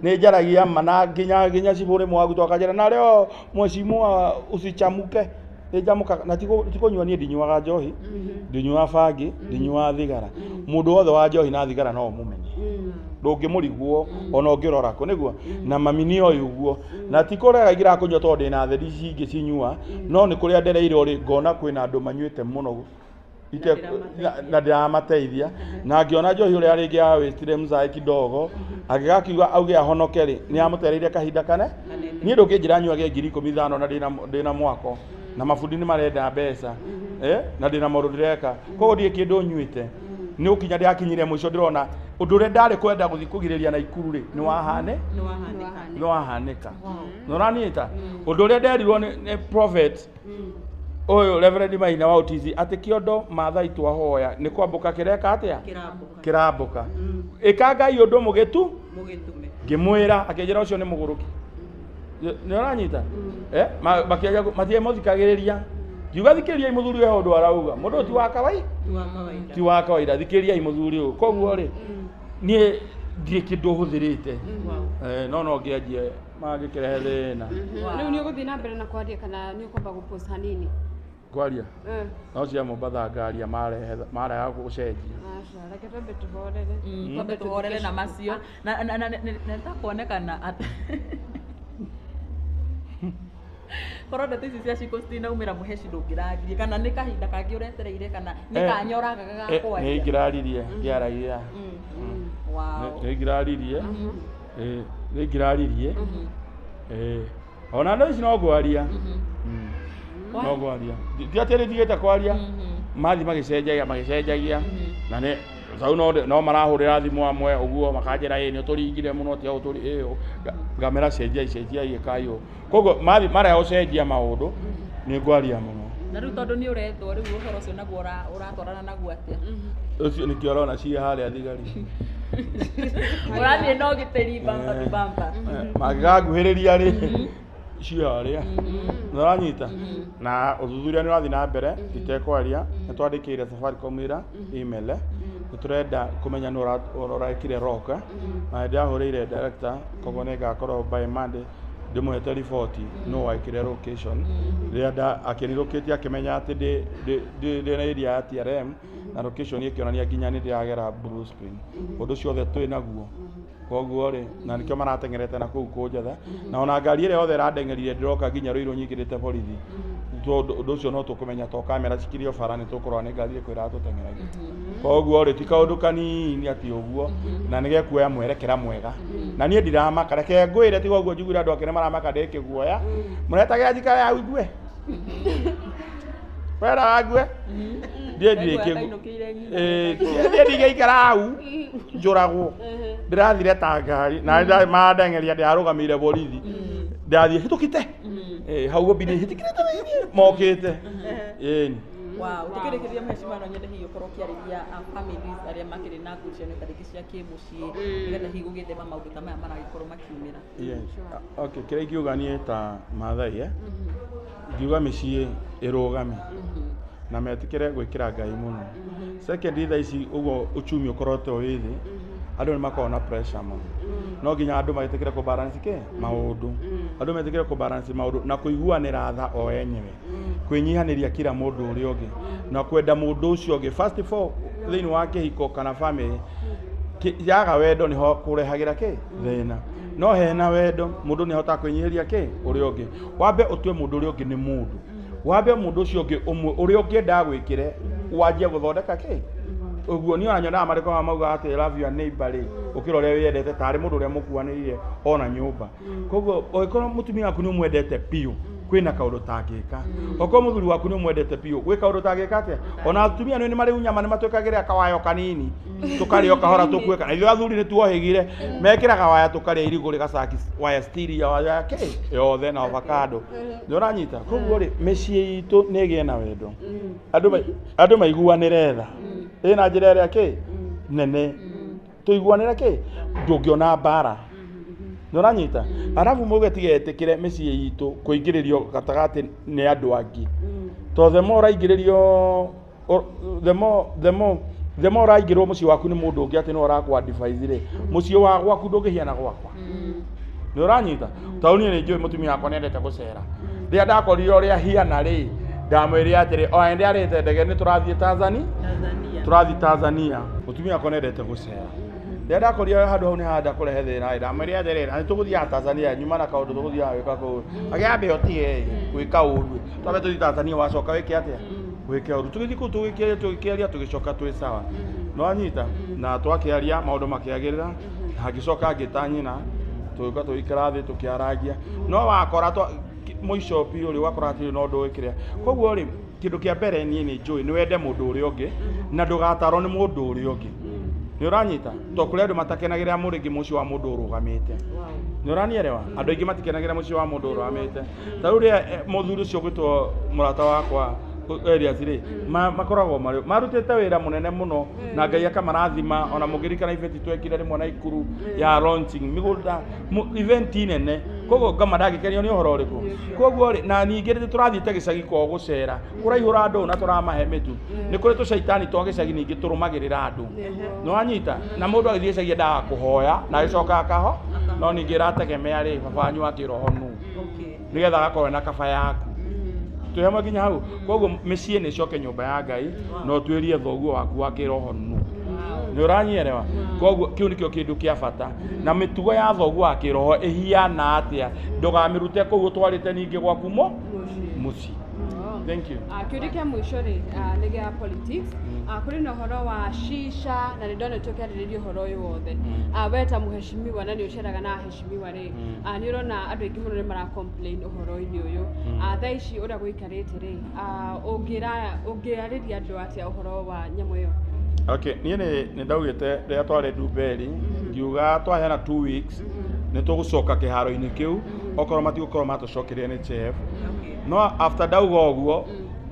nĩ njaragia ma na nginya cibũ rĩmwe wagu twakanjĩra na rĩo mheshimiwa usichamuke nĩ njamũkaga na ti kũnyua niĩ ndinyuaga njohi ndinyuaga bangi ndinyuaga thigara mũndũ wothe wa njohi na thigara no ũmũmenye ndũngĩmũrigwo ona ũngĩrora kũ nĩguo na mami nĩ oĩ ũguo na ti kũrega ingĩraga kũnyua tondũ ndĩna theri ici ingĩ cinyua no nĩ kũrĩa ndereirwo rĩ ngona kwĩna andũ manyuĩte mũno na ndĩramateithia na ngĩona njohi ũrĩa rĩngĩ awĩtire mzae kidogo agĩgakiuga auge ahonoke rĩ nĩ amũtereire kahinda kane niĩ ndũngĩnjĩra nyuage 15,000 na ndĩna mwako na mabundi nĩ marenda mbeca na ndĩna maũndũ ndĩreka koguo ndirĩ kĩndũ nyuĩte nĩ ũkinya ndĩrakinyire mũico ndĩrona ũndũ ũrĩa ndarĩ kwenda gũthiĩ kũgirĩrĩria Naikuru rĩ nĩ wahanĩka nĩ ũranyita ũndũ ũrĩa nderirwo nĩ prophet ũyũ Reverend Maina wa Utizi atĩ kĩondo Maathai twahoya nĩ kwambũka kĩreka atĩa kĩrambũka ĩka Ngai ũndũ mũgĩtu ngĩmwĩra akĩnjĩra ũcio nĩ mũgũrũki nĩ ũranyita makĩaria matiemũthikagĩrĩria ngiuga thikĩrĩriai mũthuri ũyũ ũndũ arauga mũndũ ũyũ ti wa kawaida ti wa kawaida thikĩrĩriai mũthuri ũyũ koguo rĩ niĩ ndirĩ kĩndũ hũthĩrĩte no no ngĩanjie mangĩkĩrehe thĩna. Rĩu nĩ ũgũthiĩ na mbere na kwaria kana nĩ ũkwamba gũpost hanini? Kwaria no cia Mombatha ngaria marega gũcenjia. Aca reke twambe tũhorere twambe tũhorere na macio na nĩtakuonekana atĩ korwo ndeto ici cia Shiko citinaumĩra mũheci ndũngĩraririe kana nĩ kahinda kangĩ ũretereire kana nĩ kanya ũragaga ga kwaria? Nĩ ingĩraririe ngĩaragia nĩ ingĩraririe nĩ ingĩraririe ona no ici no ngwaria no ngwaria ti atĩ nĩndigĩte kwaria mathiĩ magĩcenjagia na nĩ sau no marahũrĩra thimũ amwe ũguo makanjĩra ĩ nĩ ũtũringire mũno ti ũtũri ĩ ngamera cenjiai cenjiai ĩkai ũũ koguo mathiĩ marĩa gũcenjia maũndũ nĩ ngwaria mũno. Na rĩu tondũ nĩ ũrethwo rĩu ũhoro ũcio naguo ũratwarana naguo atĩa? Ũcio nĩkĩo ũrona ciĩ harĩa thigari ũrathiĩ na ũgitĩri bamba to bamba mangĩgakuhĩrĩria rĩ ciĩ harĩa nĩ ũranyita na ũthuthuria nĩ ũrathiĩ na mbere itekwaria nĩ twandĩkĩire Safaricom ira email nĩ tũrenda kũmenya nũ ũrekire rock na nĩndĩrahũrĩire director koguo nĩ ngakorwo by Monday ndĩmũhete riboti nũ wekire location rĩrĩa akĩnirũkĩtie akĩmenya atĩ ndĩ na area ya TRM na location ĩkĩonania nginya nĩ ndĩragera Blue Spring ũndũ ũcio othe twĩ naguo koguo rĩ na nĩkĩo marateng'erete na kũu kũnjetha na ona ngari ĩrĩa yothe ĩrandengerire ndĩroka nginya Ruiru nyingĩrĩte borithi Ũndũ ũcio no tũkũmenya to kamera cikirio bara nĩ tũkũrora nĩ ngari ĩrĩkũ ĩratũteng'eragia. Koguo rĩ ti kaũndũ kanini atĩ ũguo, na nĩ gekuoya mwerekera mwega. Na niĩ ndiramaka, reke ngwĩre tiga ũguo njiguire andũ akĩrĩa maramaka ndĩ kĩguoya. Mũretagĩra njikare hau ngue. Wera ngue. Ndiĩ ndirĩ kĩguoya. Niĩ ndingĩikara hau njũragwo. Ndĩrathire ta ngari na mandeng'eria ndĩrarũgamĩire borithi. Ndathiĩ hĩtũkĩte. Hau gobi-inĩ hĩtũkĩte mokĩte. Ĩni. Wow, tukĩrĩkĩrĩria mheshimiwa no nyende hihi ũkorwo ũkĩarĩria families arĩa makĩrĩ na ngucanio ta rĩngĩ cia kĩmũciĩ nĩgetha hihi gũgĩthema maũndũ ta maya maragĩkorwo makiumĩra. Yes. Okay, kĩrĩa ingiuga niĩ ta Maathai ingiuga mĩciĩ ĩrũgame na metĩkĩre gwĩkĩra Ngai mũno. Second, thaa ici ũguo uchumi ũkoretwo wĩ thĩ, andũ nĩ makoragwo na pressure mũno. No nginya andũ magĩtĩkĩre kũ balance kĩ maũndũ. Andũ metĩkĩre kũ balance maũndũ na kũiguanĩra tha o enyewe. Kwĩnyihanĩria kila mũndũ ũrĩa ũngĩ na kwenda mũndũ ũcio ũngĩ. First of all, thĩinĩ wa kĩhiko kana family, yaga wendo nĩho kũrehagĩra kĩ thĩna. No hena wendo mũndũ nĩ ahotaga kwĩnyihĩria kĩ ũrĩa ũngĩ. Wambe ũtue mũndũ ũrĩa ũngĩ nĩ mũndũ. Wambe mũndũ ũcio ũngĩ ũmwe ũrĩa ũngĩenda gwĩkĩre wanjie gũthondeka kĩ ũguo. Niĩ ona nyonaga marĩko mauga atĩ love your neighbor rĩ, ũkĩra ũrĩa wĩyendete tarĩ mũndũ ũrĩa mũkuanĩrĩire ona nyũmba. Koguo ũngĩkorwo mũtumia waku nĩ ũmwendete biũ, kwĩna kaũndũ tangĩka. Okorwo mũthuri waku nĩ ũmwendete biũ, gwĩ kaũndũ tangĩka atĩa. Ona atumia nĩ marĩ nyama nĩ matwĩkagĩra kawayo kanini tũkarĩa o kahora tũkuĩka. Na ithuĩ athuri nĩ tuohĩgire, mekĩraga waya tũkarĩa irigũ rĩgacaki waya stiri ya waya kĩ yothe na avocado. Nĩ ũranyita? Koguo rĩ, mĩciĩ itũ nĩ ĩgĩe na wendo, andũ maiguanĩre tha ĩna njĩra ĩrĩa kĩ nene tũiguanĩre kĩ ndũngĩona mbara. Nĩ ũranyita? Arabu mauge tigetĩkĩre mĩciĩ itũ kũingĩrĩrio gatagatĩ nĩ andũ angĩ, to the more ũraingĩrĩrio the more ũraingĩrwo mũciĩ waku nĩ mũndũ ũngĩ atĩ nĩwe ũrakũ advise rĩ, mũciĩ wa gwaku ndũngĩhiana gwakwa. Nĩ ũranyita? Tondũ niĩ nĩ njũĩ mũtumia wakwa nĩ endete gũcera. Rĩrĩa ndakorire ũrĩa hiana rĩ, ndamwĩrire atĩrĩ, ona nĩ ndĩarĩte ndege, nĩ tũrathiĩ Tanzania. Tanzania. Tũrathiĩ Tanzania. Mũtumia wakwa nĩ endete gũcera. Rĩrĩa ndakorire handũ hau nĩ handa kũrehe thĩna rĩ, ndamwĩrire atĩrĩrĩ, na nĩ tũgũthiaga Tanzania, nyuma na kaũndũ tũgũthiaga gwĩka kũu. Akĩambia ũtige gwĩka ũru, twambe tũthiĩ Tanzania, wacoka wĩke atĩa, gwĩke ũru. Tũgĩthiĩ kũu tũgĩkĩaria tũgĩkĩaria tũgĩcoka twĩ sawa. Nĩ wanyita? Na twakĩaria maũndũ makĩagĩrĩra, na ngĩcoka ngĩta nyina, tũgĩũka tũgĩikara thĩ tũkĩarangia. No wakora mũico biũ rĩ, ũgakora atĩ no ũndũ ũkĩrĩa. Koguo rĩ, kĩndũ kĩa mbere niĩ nĩ njũĩ nĩ wende mũndũ ũrĩa ũngĩ na ndũgatarwo nĩ mũndũ ũrĩa ũngĩ. Nĩ ũranyita? To kũrĩ andũ matakenagĩrĩra mũrĩngĩ mũciĩ wa mũndũ ũrũgamĩte. Nĩ ũranielewa? Andũ aingĩ matikenagĩra mũciĩ wa mũndũ ũrũgamĩte. Ta rĩu rĩrĩa mũthuri ũcio ũgwĩtwo mũrata wakwa Elias rĩ, makoragwo marĩ marutĩte wĩra mũnene mũno na Ngai akamarathima. Ona mũngĩririkana event twekire rĩmwe na Ikuru ya launching mĩgũnda event nene. Koguo ngama ndangĩkenio nĩ ũhoro ũrĩkũ. Koguo rĩ, na ningĩ rĩ, tũrathiĩte gĩcagi kwao gũcera kũraihũra andũ na tũramahe mĩtu. Nĩ kũrĩ tũcaitani twa gĩcagi ningĩ tũrũmagĩrĩra andũ. Nĩ wanyita? Na mũndũ agĩthiĩ gĩcagi endaga kũhoya na agĩcoka akaho, no ningĩ ĩrategemea rĩ, baba wanyu wa kĩroho nũ, nĩgetha agakorwo na kaba yaku twĩ hamwe nginya hau. Koguo mĩciĩ nĩ ĩcoke nyũmba ya Ngai na ũtuĩrie thoguo waku wa kĩroho nũ. Nĩ ũranyielewa? Koguo kĩu nĩkĩo kĩndũ kĩa bata. Na mĩtugo ya thoguo wa kĩroho ĩhiana atĩa, ndũgamĩrute kũu ũtwarĩte ningĩ gwaku mo mũciĩ. Thank you. Kĩũria kĩa mũico rĩ, nĩ gĩa politics. Kũrĩ na ũhoro wa shisha na nĩ ndona tũkĩarĩrĩria ũhoro ũyũ wothe. We ta mũheshimiwa na nĩ ũceraga na aheshimiwa rĩ, nĩ ũrona andũ aingĩ mũno nĩ mara complain ũhoro-inĩ ũyũ. Thaa ici ũrĩa gũikarĩte rĩ, ũngĩarĩria andũ atĩa ũhoro wa nyamũ ĩyo? Okay, niĩ nĩ ndaugĩte rĩrĩa twarĩ Ndumberi, ngiuga twaheana 2 weeks nĩ tũgũcoka kĩharo-inĩ kĩu okorwo matigũkorwo matũcokeria NHIF. No after ndauga ũguo,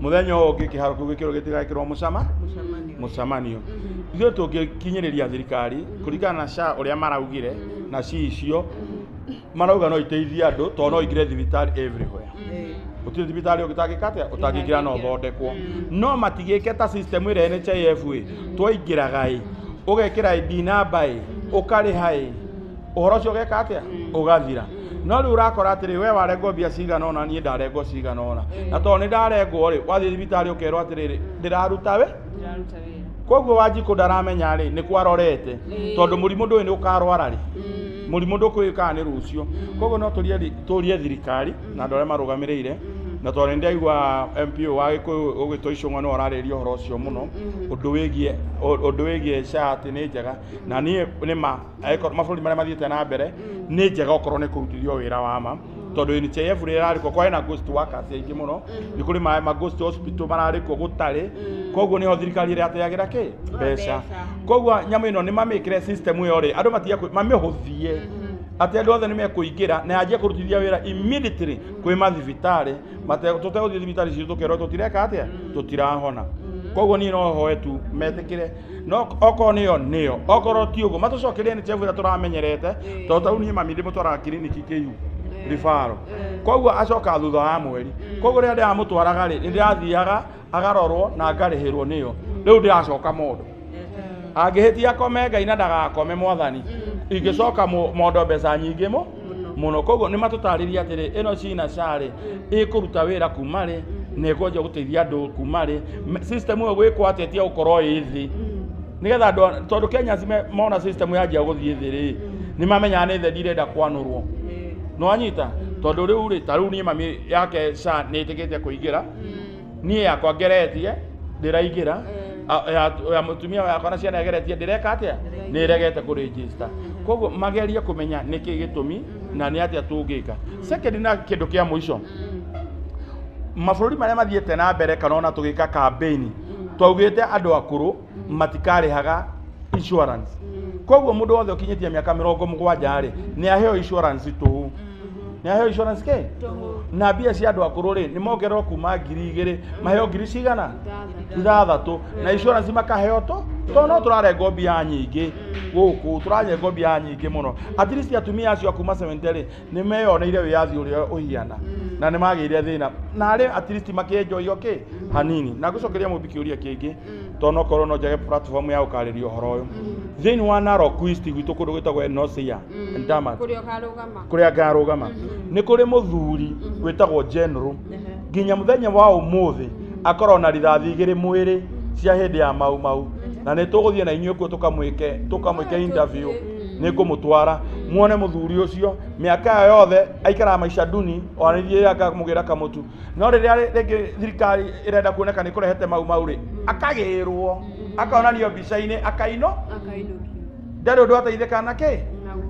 mũthenya ũyũ ũngĩ kĩharo kĩu gĩkĩrwo gĩtigekĩrwo mũcemanio. Ithuĩ tũngĩkinyĩrĩria thirikari kũringana na SHA ũrĩa maraugire na ci icio marauga no iteithie andũ, tondũ no ingĩre thibitarĩ everywhere. Gũtirĩ thibitarĩ ũngĩtangĩka atĩa ũtangĩingĩra na ũthondekwo. No matigĩke ta system ĩrĩa NHIF ĩ twaingĩraga ĩ, ũgekĩra ID number ĩ, ũkarĩha ĩ, ũhoro ũcio ũgeka atĩa, ũgathira. No rĩu ũrakora atĩrĩ, we warengwo mbia cigana ũna, niĩ ndarengwo cigana ũna, na tondũ nĩ ndarengwo rĩ, wathiĩ thibitarĩ ũkerwo atĩrĩrĩ, ndĩraruta we. Ndĩraruta wĩra. Koguo Wanjikũ ndaramenya rĩ nĩ kwarorete, tondũ mũrimũ ndũĩ nĩ ũkarwara rĩ, mũrimũ ndũkũĩ kana nĩ rũciũ. Koguo no tũrie thirikari na andũ arĩa marũgamĩrĩire. Na tondũ nĩndaigua MPO wa Gĩkũyũ ũgĩtwo Icũng'wa nĩwe ũrarĩrĩria ũhoro ũcio mũno, ũndũ wĩgiĩ SHA atĩ nĩ njega. Na niĩ nĩ ma angĩkorwo mabũrũri marĩa mathiĩte na mbere nĩ njega okorwo nĩ kũrutithio wĩra wa ma, tondũ NHIF rĩrĩa ĩrarĩkwo kwa hena ghost workers aingĩ mũno, nĩ kũrĩ ma ghost hospital mararĩkwo gũtarĩ, koguo nĩho thirikari ĩrateagĩra kĩ mbeca. Koguo nyamũ ĩno nĩ mamĩkĩre system ĩyo rĩ, andũ matige mamĩhũthie atĩ andũ othe nĩ mekũingĩra na yanjie kũrutithia wĩra immediately kwĩ mathibitarĩ, tũtegũthiĩ thibitarĩ citũ tũkerwo tũtireka atĩa, tũtirahona. Koguo niĩ no hoe tu metĩkĩre, no okorwo nĩyo nĩyo, okorwo ti ũguo matũcokerie NHIF ĩrĩa tũramenyerete, tondũ ta rĩu niĩ mami ndĩmũtwaraga kiriniki kĩu ribaro, koguo acokaga thutha wa mweri. Koguo rĩrĩa ndĩramũtwaraga rĩ, nĩ ndĩrathiaga agarorwo na ngarĩhĩrwo nĩyo. Rĩu ndĩracoka mondo, angĩhĩtia akome Ngai na ndagakome mwathani, ingĩcoka mondo mbeca nyingĩ mũno. Koguo nĩ matũtarĩrie atĩrĩ, ĩno cina SHA rĩ ĩkũruta wĩra kuma rĩ na ĩkwanjia gũteithia andũ kuma rĩ, system ĩyo gwĩkwo atĩa ĩtige gũkorwo ĩ thĩ, nĩgetha andũ tondũ Kenya mona system yanjia gũthiĩ thĩ rĩ, nĩ mamenyaga nĩ thendi irenda kwanũrwo. Nĩwanyita? Tondũ rĩu rĩ, ta rĩu niĩ mami yake SHA nĩ ĩtĩkĩte kũingĩra, niĩ yakwa ngeretie ndĩraingĩra, ya mũtumia wakwa na ciana egeretie ndĩreka atĩa, nĩ ĩregete kũregister. Koguo magerie kũmenya nĩkĩ gĩtũmi na nĩ atĩa tũngĩka. Second, na kĩndũ kĩa mũico, mabũrũri marĩa mathiĩte na mbere, kana ona tũgĩka campaign twaugĩte andũ akũrũ matikarĩhaga insurance. Koguo mũndũ wothe ũkinyĩtie mĩaka 70 rĩ, nĩ aheo insurance tũhũ, nĩ aheo insurance kĩ na mbia cia andũ akũrũ rĩ, nĩ mongererwo kuma 2000 maheo ngiri cigana 6, na insurance makaheo tũ tondũ no tũrarengwo mbia nyingĩ gũkũ, tũrarengwo mbia nyingĩ mũno. At least atumia acio a kuma 70 rĩ, nĩ meyoneire wĩyathi ũrĩa ũhiana na nĩ magĩire thĩna na arĩ at least makĩenjoy kĩ hanini. Na ngũcokeria mũmbi kĩũria kĩngĩ, tondũ no korwo no njage platform ya gũkarĩria ũhoro ũyũ thĩinĩ wa Narok East gwitũ, kũndũ gwĩtagwo Enosia Ndamat, kũrĩa ũkarũgama. Kũrĩa ngarũgama nĩ kũrĩ mũthuri wĩtagwo General, nginya mũthenya wa ũmũthĩ akorwo na rithathi 2 mwĩrĩ cia hĩndĩ ya Mau Mau, na nĩ tũgũthiĩ na inyuĩ kuo tũkamwĩke interview. Nĩ ngũmũtwara muone mũthuri ũcio, mĩaka ĩyo yothe aikaraga maica duni, ona nĩ akamũgĩra kamũtu, no rĩrĩa rĩngĩ thirikari ĩrenda kuoneka nĩ kũrehete Mau Mau rĩ, akagĩrwo akaonanio mbica-inĩ akaino akainũkio, ndarĩ ũndũ ateithĩka na kĩ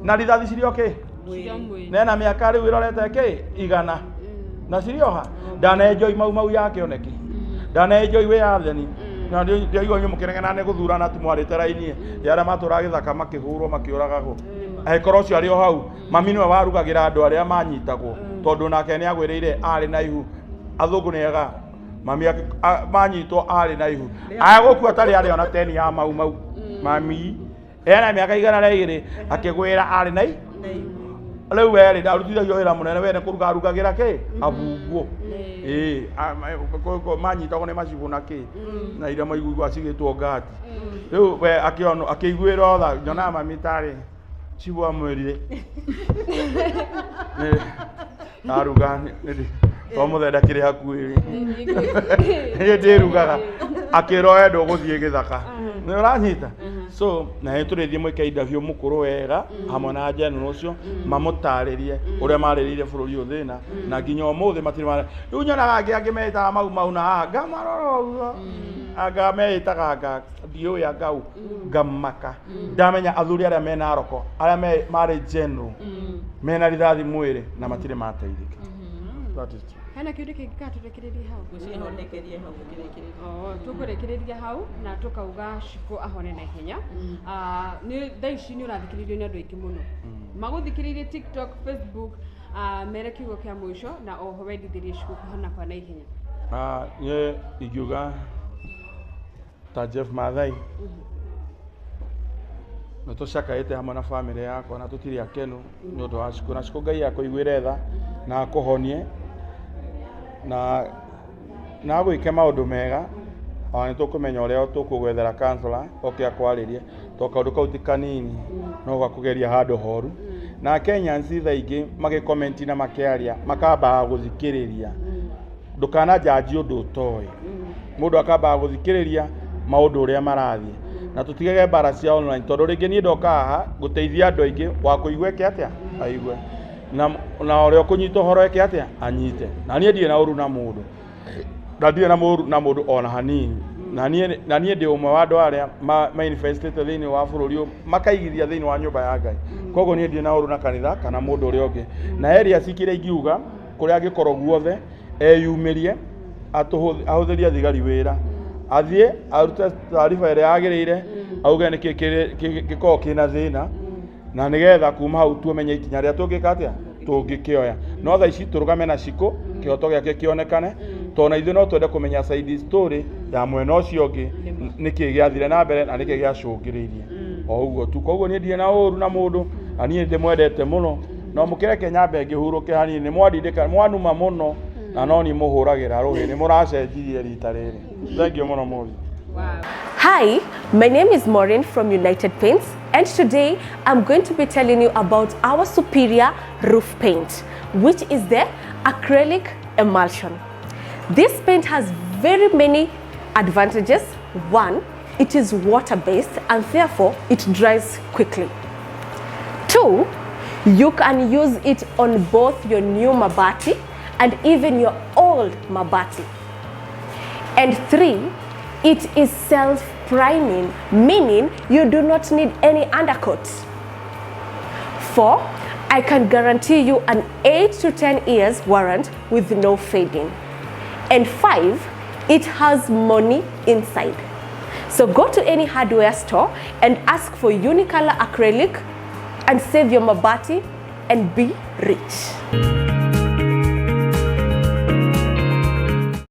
na rithathi cirĩ o kĩ cia mwĩrĩ. Nena mĩaka rĩu ĩrorete kĩ 100 na cirĩ oha ndanenjoi Mau Mau ya kĩoneki, ndanenjoi wĩyathani, na ndĩraigua inyuĩ mũkĩnegena nĩ gũthurana ti mwarĩte raini ya arĩa matũraga gĩthaka makĩhũrwo makĩũragagwo. Angĩkorwo ũcio arĩ o hau, mami nĩwe warugagĩra andũ arĩa manyitagwo, tondũ nake nĩ agwĩrĩire arĩ na ihu. Athũngũ nĩ ega, mami manyitwo arĩ na ihu, agũkua atarĩ arĩ ona teni ya Mau Mau. Mami ena mĩaka 102 akĩgwĩra arĩ na rĩu werĩ ndarutithagio wĩra mũnene, we nĩ kũruga arugagĩra kĩ abungwo ĩĩ manyitagwo nĩ macibũ na kĩ na iria maiguagwo cigĩtwo ngati. Rĩu we akĩonwo akĩiguĩrwo tha, nyonaga mami tarĩ cibũ amwĩrire ndaruga to mũthenya ndakĩrĩ hakuhĩ niĩ ndĩrugaga, akĩrwo we ndũgũthiĩ gĩthaka, nĩ ũranyita. So na nĩ tũrĩthiĩ mwĩke interview mũkũrũ wega hamwe na general ũcio, mamũtarĩrie ũrĩa marĩrĩire bũrũri ũyũ thĩna, na nginya ũmũthĩ matirĩ mare. Rĩu nyonaga angĩ meĩtaga Mau Mau na haha ngamarora ũguo, anga meĩtaga anga ndiũĩ angau, ngamaka ndamenya athuri arĩa mena Naroko arĩa marĩ general mena rithathi mwĩrĩ na matirĩ mateithĩka. That is true. Hena kĩũndũ kĩngĩ kana tũrekererie hau? Ngwĩciria honekerie hau ũkĩrĩkĩrĩria. Oh, tũkũrĩkĩrĩria hau na tũkauga Shiko ahone na ihenya. Ah, nĩ thaa ici nĩ ũrathikĩrĩrio nĩ andũ aingĩ mũno magũthikĩrĩirie TikTok, Facebook. Ah, mere kiugo kĩa mũico na oho wendithĩrie Shiko kũhona kwa na ihenya. Ah, niĩ ingiuga ta Jeff Mathai, nĩ tũcakaĩte hamwe na bamĩrĩ yakwa na tũtirĩ akenu nĩ ũndũ wa Shiko, na Shiko Ngai akũiguĩre tha na akũhonie na agwĩke maũndũ mega. Ona nĩ tũkũmenya ũrĩa tũkũgwethera counselor oke akwarĩrie, to kaũndũ kau ti kanini, no gakũgeria handũ horu. Na Kenyans thaa ingĩ magĩkomenti na makĩaria makambaga gũthikĩrĩria, ndũkana njanji ũndũ ũtoĩ, mũndũ akambaga gũthikĩrĩria maũndũ ũrĩa marathiĩ, na tũtigage mbara cia online, tondũ rĩngĩ niĩ ndoka haha gũteithia andũ aingĩ wa kũigua eke atĩa aigue. Na ũrĩa ũkũnyita ũhoro eke atĩa anyite. Na niĩ ndirĩ na ũru na mũndũ, na ndirĩ na mũru na mũndũ ona hanini. Na niĩ ndĩ ũmwe wa andũ arĩa ma-investĩte thĩinĩ wa bũrũri ũyũ, makaigithia thĩinĩ wa nyũmba ya Ngai. Koguo niĩ ndirĩ na ũru na kanitha kana mũndũ ũrĩa ũngĩ. Na Elias kĩrĩa ingiuga kũrĩa angĩkorwo guothe eyumĩrie, ahũthĩrie thigari wĩra, athiĩ arute taariba ĩrĩa yagĩrĩire, auge nĩkĩ gĩkoragwo kĩna thĩna, na nĩgetha kuma hau tumenye ikinya rĩrĩa tũngĩka atĩa tũngĩkĩoya. No thaa ici tũrũgame na Shiko, kĩhoto gĩake kĩonekane, tondũ na ithuĩ no twende kũmenya side story ya mwena ũcio ũngĩ, nĩkĩ gĩathire na mbere na nĩkĩ gĩacũngĩrĩirie o ũguo tu. Koguo niĩ ndirĩ na ũru na mũndũ, na niĩ ndĩmwendete mũno, no mũkĩreke nyambe ngĩhurũke hanini, mwandindĩka mwanuma mũno, na no niĩ mũhũragĩra rũhĩ, nĩ mũracenjirie rita rĩrĩ. Thank you mũno mũriũ. Wow. Hi, my name is Maureen from United Paints, and today I'm going to be telling you about our superior roof paint, which is the acrylic emulsion. This paint has very many advantages. One, it is water-based and therefore it dries quickly. Two, you can use it on both your new mabati and even your old mabati. And three, it is self-priming, meaning you do not need any undercoat. Four, I can guarantee you an 8 to 10 years warrant with no fading. And five, it has money inside. So go to any hardware store and ask for Unicolor acrylic and save your mabati and be rich.